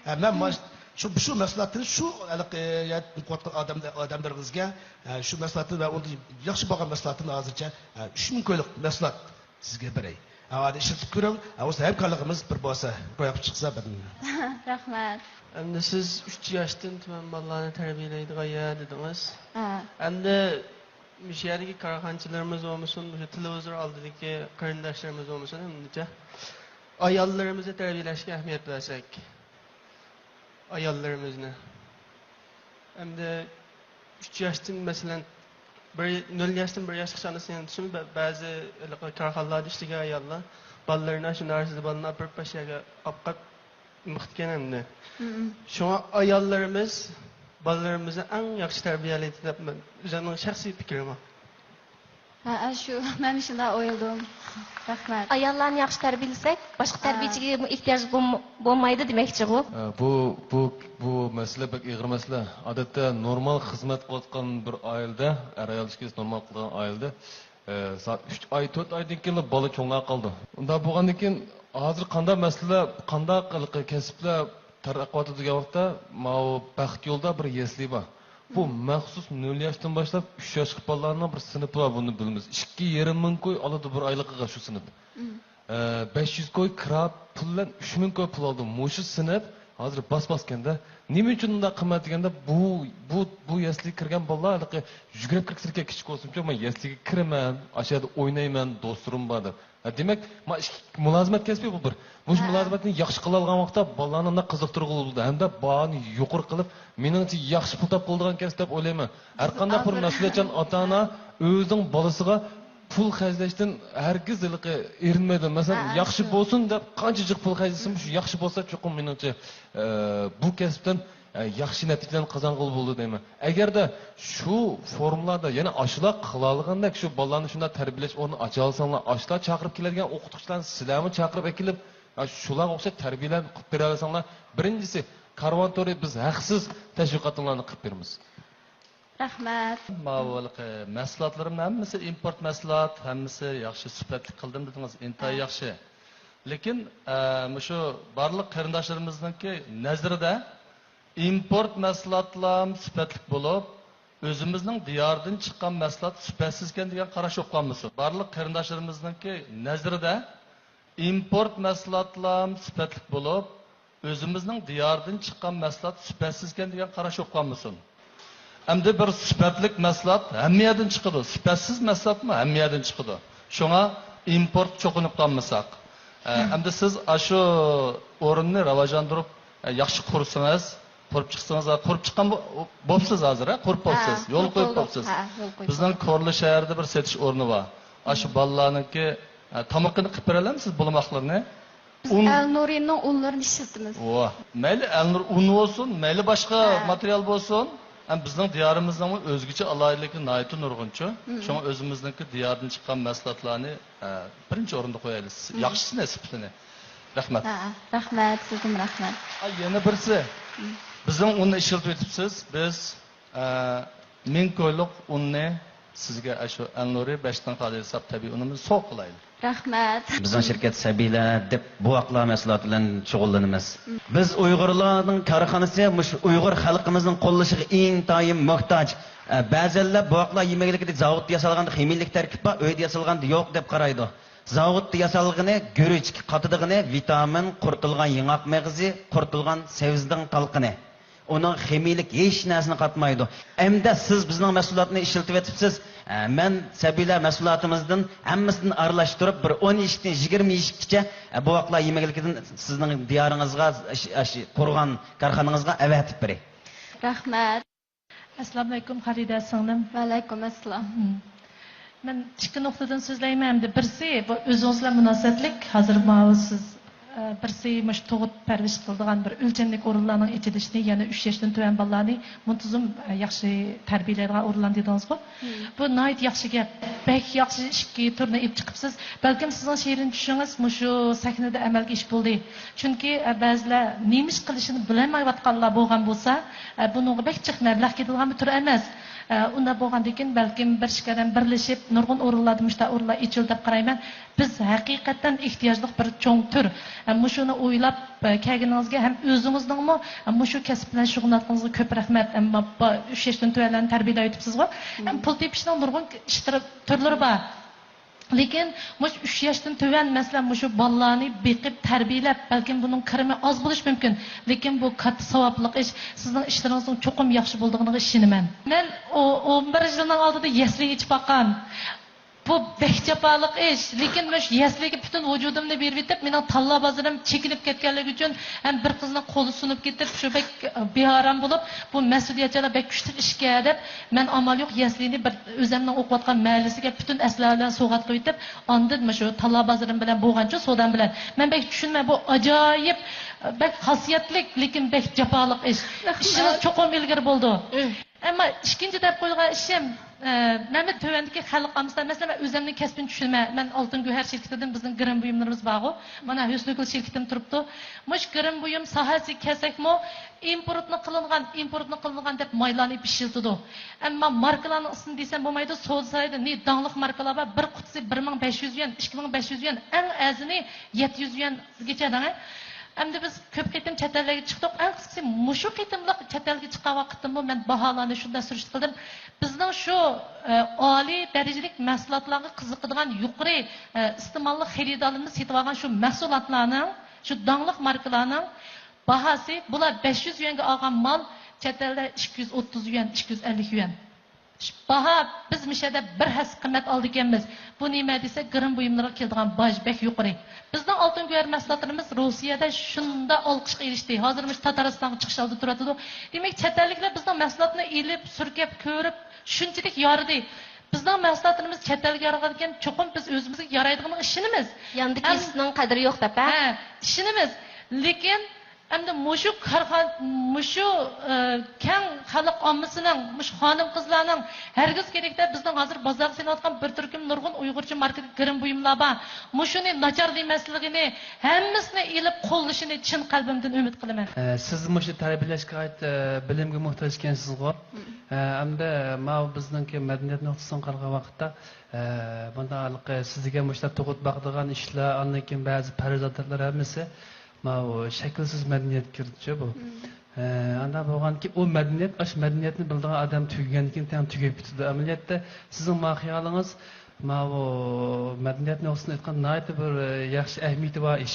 ھە، مەن مانا شۇ، شۇ مەھسۇلاتنى شۇ ھېلىقى يەردە قىلىۋاتقان ئادەم، ئادەملىرىڭىزگە، ھە، شۇ مەھسۇلاتنى ۋە ئۇندا ياخشى بولغان مەھسۇلاتنى ھازىرچە، ھە، ئۈچ مىڭ كويلۇق مەھسۇلات سىزگە بېرەي. ھە، ھازىر ئىشلىتىپ كۆرۈڭ. ھە، بولسا ھەمكارلىقىمىز بىر بولسا، روياپقا چىقسا بىر. رەھمەت. ئەمدى سىز ئۈچ ياشتىن تۆۋەن بالىلارنى تەربىيەلەيدىغان يەر دېدىڭىز. ھە. ئەمدى مۇشۇ يەردىكى كارخانىچىلىرىمىز بولمىسۇن، مۇشۇ تېلېۋىزور ئالدىدىكى قېرىنداشلىرىمىز بولمىسۇن، ھەممىچە ئاياللىرىمىزنى تەربىيەلەشكە ئەھمىيەت بەرسەك. ئاياللىرىمىزنى. ئەمدى ئۈچ ياشتىن، مەسىلەن، بىر، نۆل ياشتىن بىر ياشقىچە ئانا سۈيىنى تۇتۇشمۇ بە-، بەزى ھېلىقى كارخانىلاردا ئىشلىگەن ئاياللار بالىلىرىنى شۇ نارەسىدە بالىنى ئاپىرىپ باشقا يەرگە ئاپقاپ مىقىتكەن ئەمدى. شۇڭا ئاياللىرىمىز بالىلىرىمىزنى ئەڭ ياخشى تەربىيەلەيدۇ دەپ مەن ئۆزۈمنىڭ شەخسىي پىكرىم. ھەئە، شۇ، مەن شۇنداق ئويلىدىم. رەھمەت. ئاياللارنى ياخشى تەربىيەلىسەك، باشقا تەربىيىچىگە ئېھتىياج بولم-، بولمايدۇ دېمەكچىغۇ. ئە، بۇ، بۇ، بۇ مەسىلە بەك ئېغىر مەسىلە. ئادەتتە نورمال خىزمەت قىلىۋاتقان بىر ئائىلىدە، ئەر-ئايال ئىككىسى نورمال قىلىدىغان ئائىلىدە، ئە، سائەت ئۈچ ئاي، تۆت ئايدىن كېيىنلا بالا چوڭلاپ قالىدۇ. ئۇنداق بولغاندىن كېيىن، ھازىر قانداق مەسىلە، قانداق ھېلىقى كەسىپلەر تەرەققىي قىلىۋاتىدۇ دېگەن ۋاقىتتا، ماۋۇ بەخت يولىدا بىر يەسلى بار. بۇ مەخسۇس نۆل ياشتىن باشلاپ ئۈچ ياشقا بالىلارنىڭ بىر سىنىپى بار، بۇنى بىلىمىز. ئىككى يېرىم مىڭ كوي ئالىدۇ بىر ئايلىقىغا شۇ سىنىپ. ئە، بەش يۈز كوي كىرا پۇل بىلەن ئۈچ مىڭ كوي پۇل ئالىدۇ. مۇشۇ سىنىپ ھازىر باس-باسكەندە. نېمە ئۈچۈن ئۇنداق قىممەت دېگەندە، بۇ، بۇ، بۇ يەسلىگە كىرگەن بالىلار ھېلىقى يۈگۈرۈپ كىرسىكەن، كىچىك بولسىمۇ، مەن يەسلىگە كىرىمەن، ئاشۇ يەردە ئوينايمەن، دوستلىرىم بار دەپ. ھە، دېمەك، ما ئىككى مۇلازىمەت كەسپى بۇ بىر. مۇشۇ مۇلازىمەتنى ياخشى قىلالىغان ۋاقىتتا بالىلارنى ئۇنداق قىزىقتۇرغىلى بولىدۇ ھەمدە باھانى يۇقىرى قىلىپ، مېنىڭچە ياخشى پۇل تاپقىلىدىغان كەسىپ دەپ ئويلايمەن. ھەر قانداق بىر مەسئۇلىيەتچان ئاتا-ئانا ئۆزىنىڭ بالىسىغا پۇل خەجلەشتىن ھەرگىز ھېلىقى ئېرىنمەيدۇ. مەسىلەن، ياخشى بولسۇن دەپ قانچە جىق پۇل خەجلىسىمۇ، شۇ ياخشى بولسا چوقۇم مېنىڭچە، ئە، بۇ كەسىپتىن ئە، ياخشى نەتىجىلەرنى قازانغىلى بولىدۇ دەيمەن. ئەگەردە شۇ فورۇملاردا يەنە ئاشۇلار قىلالىغاندەك شۇ بالىلارنى شۇنداق تەربىيەلەش ئورنىنى ئاچالىساڭلار، ئاشۇلار چاقىرىپ كېلىدىغان ئوقۇتقۇچىلارنى سىلەرمۇ چاقىرىپ ئەكېلىپ، يا شۇلارغا ئوخشاش تەربىيەلەرنى قىلىپ بېرەلىسەڭلار، بىرىنچىسى، كارۋان تورى بىز ھەقسىز تەشۋىقاتىڭلارنى قىلىپ بېرىمىز. رەھمەت. ماۋۇ ھېلىقى مەھسۇلاتلىرىم ھەممىسى ئىمپورت مەھسۇلات، ھەممىسى ياخشى سۈپەتلىك قىلدىم دېدىڭىز، ئىنتايىن ياخشى. لېكىن، ئە، مۇشۇ بارلىق قېرىنداشلىرىمىزنىڭكى نەزىرىدە ئىمپورت مەھسۇلاتلام سۈپەتلىك بولۇپ، ئۆزىمىزنىڭ دىيارىدىن چىققان مەھسۇلات سۈپەتسىزكەن دېگەن قاراش بولۇپ قالمىسۇن. بارلىق قېرىنداشلىرىمىزنىڭكى نەزىرىدە ئىمپورت مەھسۇلاتلام سۈپەتلىك بولۇپ، ئۆزىمىزنىڭ دىيارىدىن چىققان مەھسۇلات سۈپەتسىزكەن دېگەن قاراش بولۇپ قالمىسۇن. ئەمدى بىر سۈپەتلىك مەھسۇلات ھەممە يەردىن چىقىدۇ، سۈپەتسىز مەھسۇلاتمۇ ھەممە يەردىن چىقىدۇ. شۇڭا ئىمپورتقا چوقۇنۇپ قالمىساق. ئە، ئەمدى سىز ئاشۇ ئورۇننى راۋاجلاندۇرۇپ، ئە، ياخشى قۇرسىڭىز، قۇرۇپ چىقسىڭىز، قۇرۇپ چىققان بو-، بوپسىز ھازىر، ھە؟ قۇرۇپ بوپسىز، يول قويۇپ بوپسىز. بىزنىڭ كورلا شەھەردە بىر سېتىش ئورنى بار. ئاشۇ بالىلارنىڭكى، ئە، تامىقىنى قىلىپ بېرەلەمسىز، بولماقلىرىنى؟ بىز ئۇن، ئەلنۇرىنىڭ ئۇنلىرىنى ئىشلىتىمىز. ۋاھ، مەيلى ئەلنۇر ئۇن بولسۇن، مەيلى باشقا ماتېرىيال بولسۇن، ھەم بىزنىڭ دىيارىمىزنىڭمۇ ئۆزگىچە ئالاھىدىلىكى ناھايىتى نۇرغۇنچۇ. شۇڭا ئۆزىمىزنىڭكى دىيارىدىن چىققان مەھسۇلاتلارنى، ئە، بىرىنچى ئورۇندا قويايلى. ياخشىسىنى، سۈپىتىنى. رەھمەت. ھە، رەھمەت، سىزگىمۇ رەھمەت. ئا، يەنە بىرسى، بىزنىڭ ئۇننى ئىشلىتىۋېتىپسىز، بىز ئە، مىڭ كويلۇق ئۇننى سىزگە ئاشۇ ئەلنۇرى بەشتىن خالىي ھېساب تەبىئىي ئۇنىمىزنى سوۋغا قىلايلى. رەھمەت. بىزنىڭ شىركەت سەبىيلەر دەپ بوۋاقلار مەھسۇلاتى بىلەن شۇغۇللىنىمىز. بىز ئۇيغۇرلارنىڭ كارخانىسى مۇشۇ ئۇيغۇر خەلقىمىزنىڭ قوللىشىغا ئىنتايىن موھتاج. ئە، بەزەنلەر بوۋاقلار يېمەكلىكىدە زاۋۇتتا ياسالغاندا خىمىيىلىك تەركىب بار، ئۆيدە ياسالغاندا يوق دەپ قارايدۇ. زاۋۇتتا ياسالغىنى گۈرۈچ، قاتىدىغىنى ۋىتامىن، قۇرۇتۇلغان ياڭاق مېغىزى، قۇرۇتۇلغان سەۋزىنىڭ تالقىنى. ئۇنىڭ خىمىيىلىك ھېچ نەرسىنى قاتمايدۇ. ئەمدى سىز بىزنىڭ مەھسۇلاتنى ئىشلىتىۋېتىپسىز. ئە، مەن سەبىيلەر مەھسۇلاتىمىزدىن ھەممىسىدىن ئارىلاشتۇرۇپ، بىر ئون يېشىكتىن يىگىرمە يېشىككىچە، ئە، بوۋاقلار يېمەكلىكىدىن سىزنىڭ دىيارىڭىزغا، ئاش-، ئاش-، قۇرغان كارخانىڭىزغا ئەۋەتىپ بېرەي. رەھمەت. ئەسسالامۇئەلەيكۇم، خالىدە سىڭلىم. ۋەئەلەيكۇم ئەسسالام. مم. مەن ئىككى نۇقتىدىن سۆزلەيمەن ئەمدى. بىرسى، بۇ ئۆزىڭىز بىلەن مۇناسىۋەتلىك، ھازىر ماۋۇ سىز، ئە، بىرسى مۇشۇ تۇغۇت پەرۋىش قىلىدىغان بىر ئۆلچەملىك ئورۇنلارنىڭ ئېچىلىشىنى، يەنە ئۈچ ياشتىن تۆۋەن بالىلارنى مۇنتىزىم، ئە، ياخشى تەربىيەلەيدىغان ئورۇنلارنى دېدىڭىزغۇ. مم. بۇ ناھايىتى ياخشى گەپ. بەك ياخشى ئىككى تۈرنى ئېلىپ چىقىپسىز. بەلكىم سىزنىڭ شېرىن چۈشىڭىز مۇشۇ سەھنىدە ئەمەلگە ئېشىپ بولدى. چۈنكى، ئە، بەزىلەر نېمە ئىش قىلىشىنى بىلەلمەيۋاتقانلار بولغان بولسا، ئە، بۇنىڭغا بەك جىق مەبلەغ كېتىدىغان بىر تۈر ئەمەس. ئە، ئۇنداق بولغاندىكىن بەلكىم بىر ئىككىلەن بىرلىشىپ نۇرغۇن ئورۇنلاردا مۇشۇنداق ئورۇنلار ئېچىلدى دەپ قارايمەن. بىز ھەقىقەتەن ئېھتىياجلىق بىر چوڭ تۈر. ئە، مۇشۇنى ئويلاپ، ئە، كەلگىنىڭىزگە ھەم ئۆزىڭىزنىڭمۇ، ئە، مۇشۇ كەسىپ بىلەن شۇغۇللانغىنىڭىزغا كۆپ رەھمەت. ئەمما با-، ئۈچ ياشتىن تۆۋەنلەرنى تەربىيەلەۋېتىپسىزغۇ. ھەم پۇل تېپىشنىڭ نۇرغۇن ئىش تۈرلىرى بار. لېكىن مۇشۇ ئۈچ ياشتىن تۆۋەن، مەسىلەن، مۇشۇ بالىلارنى بېقىپ تەربىيەلەپ، بەلكىم بۇنىڭ كىرىمى ئاز بولۇشى مۇمكىن، لېكىن بۇ كاتتا ساۋابلىق ئىش، سىزنىڭ ئىشلىرىڭىزنىڭ چوقۇم ياخشى بولىدىغىنىغا ئىشىنىمەن. مەن ئو-، ئون بىر يىلنىڭ ئالدىدا يەسلىگە ئېچىپ باققان. بۇ بەك جاپالىق ئىش، لېكىن مەن شۇ يەسلىگە پۈتۈن ۋۇجۇدۇمنى بېرىۋېتىپ، مېنىڭ تاللا بازىرىم چېكىنىپ كەتكەنلىكى ئۈچۈن ھەم بىر قىزنىڭ قولى سۇنۇپ كېتىپ، شۇ بەك بىئارام بولۇپ، بۇ مەسئۇلىيەتچانلىق بەك كۈچلۈك ئىشكەن دەپ، مەن ئامال يوق يەسلىنى بىر ئۆزەمنىڭ ئوقۇۋاتقان مەھەللىسىگە پۈتۈن ئەسلىھە بىلەن سوۋغات قىلىۋېتىپ، ئاندىن مۇشۇ تاللا بازىرىم بىلەن بولغانچۇ سودام بىلەن. مەن بەك چۈشىنىمەن، بۇ ئاجايىپ، بەك خاسىيەتلىك، لېكىن بەك جاپالىق ئىش. ئىشىڭىز چوقۇم ئىلگىرى بولىدۇ. ئەمما ئىككىنچى دەپ قويغان ئىشىم، ئە، مەن بىر تۆۋەندىكى خەلق ئاممىسىدا، مەسىلەن، مەن ئۆزۈمنىڭ كەسپىنى چۈشىنىمەن. مەن ئالتۇن گۆھەر شىركىتىدىن بىزنىڭ گىرىم بۇيۇملىرىمىز بارغۇ. مانا ھۆسنىگۈل شىركىتىم تۇرۇپتۇ. مۇشۇ گىرىم بۇيۇم ساھەسىگە كەلسەكمۇ، ئىمپورتنى قىلىنغان، ئىمپورتنى قىلىنغان دەپ مايلارنى پىششىلىتىدۇ. ئەمما ماركىلارنىڭ ئىسمىنى دېسەم بولمايدۇ، سودا سارايدا نى داڭلىق ماركىلار بار، بىر قۇتىسى بىر مىڭ بەش يۈز يۈەن، ئىككى مىڭ بەش يۈز يۈەن، ئەڭ ئەرزىنى يەتتە يۈز يۈەنگىچە دەڭە. ئەمدى بىز كۆپ قېتىم چەت ئەللەرگە چىقتۇق. ئەڭ قىسقىسى مۇشۇ قېتىملىق چەت ئەلگە چىققان ۋاقىتتىمۇ مەن باھالارنى شۇنداق سۈرۈشتە قىلدىم. بىزنىڭ شۇ، ئە، ئالىي دەرىجىلىك مەھسۇلاتلارغا قىزىقىدىغان يۇقىرى، ئە، ئىستېماللىق خېرىدارلىرىمىز سېتىۋالغان شۇ مەھسۇلاتلارنىڭ، شۇ داڭلىق ماركىلارنىڭ باھاسى، بۇلار بەش يۈز يۈەنگە ئالغان مال چەت ئەلدە ئىككى يۈز ئوتتۇز يۈەن، ئىككى يۈز ئەللىك يۈەن. باھا بىز مۇشەدە بىر ھەسسە قىممەت ئالىدىكەنمىز. بۇ نېمە دېسە، گىرىم بۇيۇملىرىغا كېلىدىغان باج بەك يۇقىرى. بىزنىڭ ئالتۇن گۆھەر مەھسۇلاتلىرىمىز روسىيەدە شۇنداق ئالقىشقا ئېرىشتى. ھازىر مۇشۇ تاتارىستانغا چىقىش ئالدىدا تۇرۇۋاتىدۇ. دېمەك، چەت ئەللىكلەر بىزنىڭ مەھسۇلاتنى ئېلىپ، سۈركەپ كۆرۈپ، شۇنچىلىك يارىدى. بىزنىڭ مەھسۇلاتلىرىمىز چەت ئەلگە يارىغانىكەن، چوقۇم بىز ئۆزىمىزگە يارايدىغىنىغا ئىشىنىمىز. ياندىكى ئىشنىڭ قەدرى يوق دەپ، ھە؟ ھە، ئىشىنىمىز. لېكىن ئەمدى مۇشۇ كارخانا، مۇشۇ، ئە، كەڭ خەلق ئاممىسىنىڭ، مۇشۇ خانىم-قىزلارنىڭ ھەرگىز كېرەكتە بىزنىڭ ھازىر بازارغا سېلىنىۋاتقان بىر تۈركۈم نۇرغۇن ئۇيغۇرچە ماركىدىكى گىرىم بۇيۇملار بار. مۇشۇنى ناچار دېمەسلىكىنى، ھەممىسىنى ئېلىپ قوللىشىنى چىن قەلبىمدىن ئۈمىد قىلىمەن. ئە، سىز مۇشۇ تەربىيەلەشكە ئائىت، ئە، بىلىمگە موھتاج ئىكەنسىزغۇ؟ ھە، ئەمدى ماۋۇ بىزنىڭكى مەدەنىيەت نۇقتىسىدىن قارىغان ۋاقىتتا، ھە، مۇنداق ھېلىقى سىز دېگەن مۇشۇنداق تۇغۇت باقىدىغان ئىشلار، ئاندىن كېيىن بەزى پەرز ئادەتلەر ھەممىسى ماۋۇ شەكىلسىز مەدەنىيەتكە كىرىدىچۇ بۇ. ھە، ئانداق بولغاندىكىن ئۇ مەدەنىيەت، ئاشۇ مەدەنىيەتنى بىلىدىغان ئادەم تۈگىگەندىن كېيىن تەڭ تۈگەپ كېتىدۇ. ئەمەلىيەتتە سىزنىڭ ما خىيالىڭىز ماۋۇ مەدەنىيەت نۇقتىسىدىن ئېيتقاندا ناھايىتى بىر، ئە، ياخشى ئەھمىيىتى بار ئىش.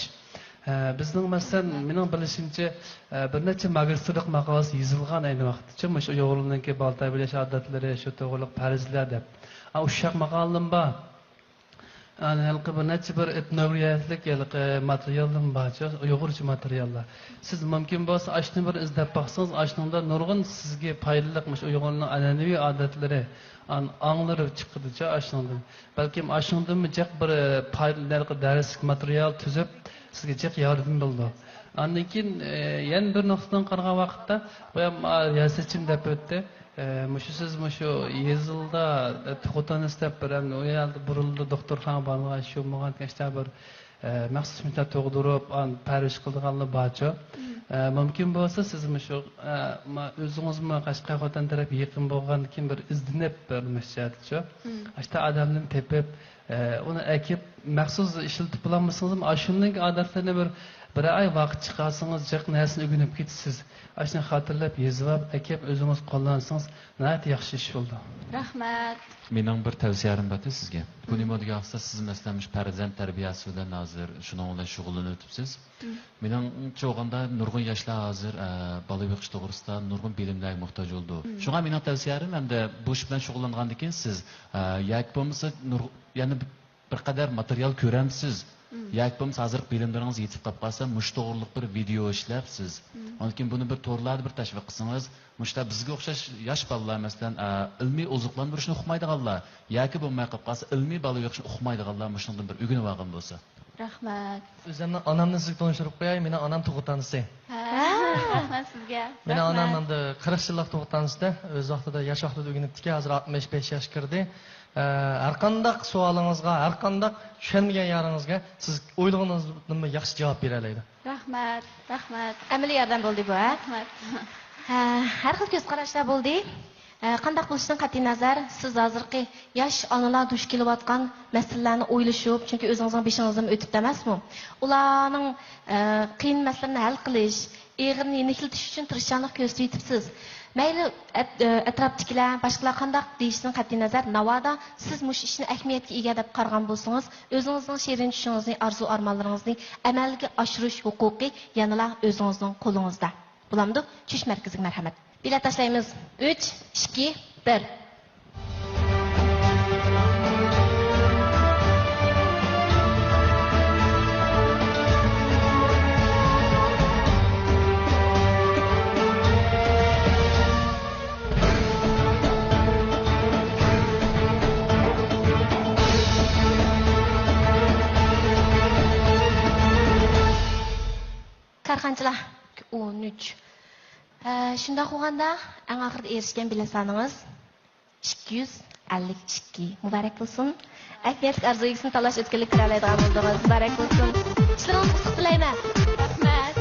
ھە، بىزنىڭ، مەسىلەن، مېنىڭ بىلىشىمچە، ئە، بىر نەچچە ماگىستىرلىق ماقالىسى يېزىلغان ئەينى ۋاقىتتىچۇ، مۇشۇ ئۇيغۇرلارنىڭكى بالا تەربىيەلەش ئادەتلىرى، شۇ توغرىلىق پەرزلەر دەپ. ئا، ئۇششاق ماقالىلىرىم بار. ئەنە ھېلىقى بىر نەچچە بىر ئېتنوگرافىيەلىك ھېلىقى ماتېرىياللىرىم بارچۇ، ئۇيغۇرچە ماتېرىياللار. سىز مۇمكىن بولسا ئاشۇنى بىر ئىزدەپ باقسىڭىز، ئاشۇنىڭدا نۇرغۇن سىزگە پايدىلىق مۇشۇ ئۇيغۇرلارنىڭ ئەنئەنىۋى ئادەتلىرى، ئان-، ئاڭلىرى چىقىدىچۇ ئاشۇنىڭدىن. بەلكىم ئاشۇنىڭدىنمۇ جىق بىر، ئە، پايدىلىق دەرسلىك ماتېرىيال تۈزۈپ، سىزگە جىق ياردىمى بولىدۇ. ئاندىن كېيىن، ئە، يەنە بىر نۇقتىدىن قارىغان ۋاقىتتا، بايام، ئا، رىياسەتچىم دەپ ئۆتتى. ئە، مۇشۇ سىز مۇشۇ يېزىلدا، ئە، تۇغۇت ئانىسى دەپ بىر، ئەمدى ئۇ يەردە بۇرۇلدى، دوختۇرخانىغا بارغان شۇ مۇغان ئىشتا بىر، ئە، مەخسۇس مۇشۇنداق تۇغدۇرۇپ، ئان-، پەرۋىش قىلىدىغانلار بارچۇ. ئە، مۇمكىن بولسا سىز مۇشۇ، ئە، ما-، ئۆزىڭىزمۇ قەشقەر خوتەن تەرەپ يېقىن بولغاندىكىن بىر ئىزدىنىپ بىر مۇشۇ جەھەتتىچۇ. ئاشتا ئادەمدىن تېپىپ، ئە، ئۇنى ئەكىپ مەخسۇس ئىشلىتىپ بولالمىسىڭىزمۇ، ئاشۇنىڭ ئادەتلىرىنى بىر، بىر ئاي ۋاقىت چىقارسىڭىز، جىق نەرسىنى ئۆگىنىپ كېتىسىز. ئاشۇنى خاتىرىلەپ يېزىۋاپ، ئەكەپ ئۆزىڭىز قوللانسىڭىز، ناھايىتى ياخشى ئىش بولىدۇ. رەھمەت. مېنىڭ بىر تەۋسىيەم بار سىزگە. بۇ نېمە دېگەن ۋاقىتتا سىز، مەسىلەن، مۇشۇ پەرزەنت تەربىيەسى بىلەن ھازىر شۇنىڭ بىلەن شۇغۇللىنىۋېتىپسىز. مېنىڭچە ئويلىغاندا نۇرغۇن ياشلار ھازىر، ئە، بالا بېقىش توغرىسىدا نۇرغۇن بىلىملەرگە موھتاج بولىدۇ. شۇڭا مېنىڭ تەۋسىيەم ئەمدى بۇ ئىش بىلەن شۇغۇللانغاندىن كېيىن سىز، ئە، ياكى بولمىسا نۇر-، يەنە بىر قەدەر ماتېرىيال كۆرەمسىز؟ ياكى بولمىسا ھازىرقى بىلىملىرىڭىز يېتىپ قاپ قالسا، مۇشۇ توغرىلىق بىر ۋىدېئو ئىشلەپ سىز. ئاندىن كېيىن بۇنى بىر تورلاردا بىر تەشۋىق قىلسىڭىز، مۇشۇنداق بىزگە ئوخشاش ياش بالىلار، مەسىلەن، ئە، ئىلمىي ئوزۇقلاندۇرۇشنى ئۇقمايدىغانلار ياكى بولماي قاپ قالسا، ئىلمىي بالا بېقىشنى ئۇقمايدىغانلار مۇشۇنىڭدىن بىر ئۆگىنىۋالغان بولسا. رەھمەت. ئۆزۈمنىڭ ئانامنى سىزگە تونۇشتۇرۇپ قوياي، مېنىڭ ئانام تۇغۇت ئانىسى. ھە، رەھمەت سىزگە. مېنىڭ ئانام رەھمەت. ئەمدى قىرىق يىللىق تۇغۇت ئانىسى، ئۆز ۋاقتىدا ياش ۋاقتىدا ئۆگىنىپتىكەن، ھازىر ئاتمىش بەش ياشقا كىردى. ئە، ھەر قانداق سوئالىڭىزغا، ھەر قانداق چۈشەنمىگەن يېرىڭىزگە سىز ئويلىغىنىڭىزدىنمۇ ياخشى جاۋاب بېرەلەيدۇ. رەھمەت، رەھمەت. ئەمەلىي ياردەم بولدى بۇ، ھە؟ رەھمەت. ھە، ھەر خىل كۆز قاراشلار بولدى. ئە، قانداق بولۇشىدىن قەتئىينەزەر، سىز ھازىرقى ياش ئانىلار دۇچ كېلىۋاتقان مەسىلىلەرنى ئويلىشىپ، چۈنكى ئۆزىڭىزنىڭ بېشىڭىزدىن ئۆتۈپتۇ ئەمەسمۇ؟ ئۇلارنىڭ، ئە، قىيىن مەسىلىلىرىنى ھەل قىلىش، ئېغىرىنى يېنىكلىتىش ئۈچۈن تىرىشچانلىق كۆرسىتىۋېتىپسىز. مەيلى ئەت-، ئە، ئەتراپتىكىلەر، باشقىلار قانداق دېيىشىدىن قەتئىينەزەر، ناۋادا سىز مۇشۇ ئىشنى ئەھمىيەتكە ئىگە دەپ قارىغان بولسىڭىز، ئۆزىڭىزنىڭ شېرىن چۈشىڭىزنى، ئارزۇ-ئارمانلىرىڭىزنى ئەمەلگە ئاشۇرۇش ھوقۇقى يەنىلا ئۆزىڭىزنىڭ قولىڭىزدا. بولامدۇ؟ چۈش مەركىزىگە مەرھەمەت. بېلەت تاشلايمىز. ئۈچ، ئىككى، بىر. كارخانىچىلار، ئون ئۈچ. ھە، شۇنداق بولغاندا، ئەڭ ئاخىرىدا ئېرىشكەن بېلەت سانىڭىز ئىككى يۈز ئەللىك ئىككى. مۇبارەك بولسۇن. ئەھمىيەتلىك ئارزۇ ئىگىسىنى تاللاش ئۆتكىلىگە كىرەلەيدىغان بولدىڭىز. مۇبارەك بولسۇن. ئىشلىرىڭىزغا ئۇتۇق تىلەيمەن. رەھمەت.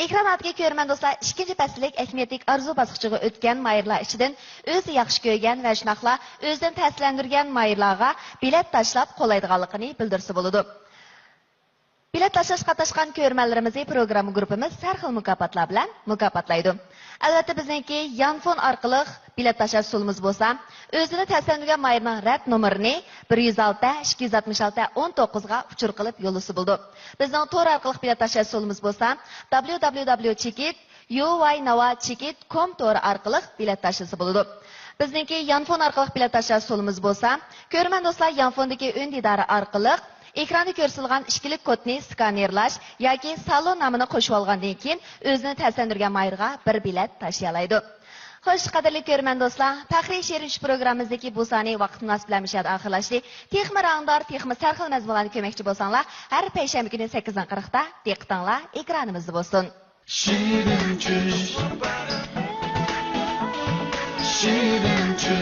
ئېكران ئالدىدىكى كۆرۈرمەن دوستلار، ئىككىنچى پەسىللىك ئەھمىيەتلىك ئارزۇ باسقۇچىغا ئۆتكەن ماھىرلار ئىچىدىن ئۆزى ياخشى كۆرگەن ۋە شۇنداقلا ئۆزىدىن تەسىرلەندۈرگەن ماھىرلارغا بېلەت تاشلاپ قوللايدىغانلىقىنى بىلدۈرسە بولىدۇ. بېلەت تاشلاشقا قاتناشقان كۆرۈرمەنلىرىمىزنى پروگرامما گۇرۇپپىمىز ھەر خىل مۇكاپاتلار بىلەن مۇكاپاتلايدۇ. ئەلۋەتتە، بىزنىڭكى يانفون ئارقىلىق بېلەت تاشلاش ئۇسۇلىمىز بولسا، ئۆزىنى تەسىرلەندۈرگەن ماھىرنىڭ رەت نومۇرىنى بىر يۈز ئالتە، ئىككى يۈز ئاتمىش ئالتە، ئون توققۇزغا ئۇچۇر قىلىپ يوللىسا بولىدۇ. بىزنىڭ تور ئارقىلىق بېلەت تاشلاش ئۇسۇلىمىز بولسا، www چېكىت uynava چېكىت كوم تورى ئارقىلىق بېلەت تاشلىسا بولىدۇ. بىزنىڭكى يانفون ئارقىلىق بېلەت تاشلاش ئۇسۇلىمىز بولسا، كۆرۈرمەن دوستلار يانفوندىكى ئۈندىدارى ئارقىلىق ئېكراندا كۆرسىتىلگەن ئىككىلىك كودنى سكانېرلاش ياكى سالون نامىنى قوشۇۋالغاندىن كېيىن، ئۆزىنى تەسىرلەندۈرگەن ماھىرغا بىر بېلەت تاشلىيالايدۇ. خوش، قەدىرلىك كۆرۈرمەن دوستلار، پەخرىي شېرىن چۈش پروگراممىمىزدىكى بۇ سانى ۋاقىت مۇناسىۋىتى بىلەن مۇشۇ يەردە ئاخىرلاشتى. تېخىمۇ رەڭدار، تېخىمۇ سەرخىل مەزمۇنلارنى كۆرمەكچى بولساڭلار، ھەر پەيشەنبە كۈنى سەككىز قىرىقتا دىققىتىڭلار ئېكرانىمىزدا بولسۇن. شېرىن چۈش، شېرىن چۈش.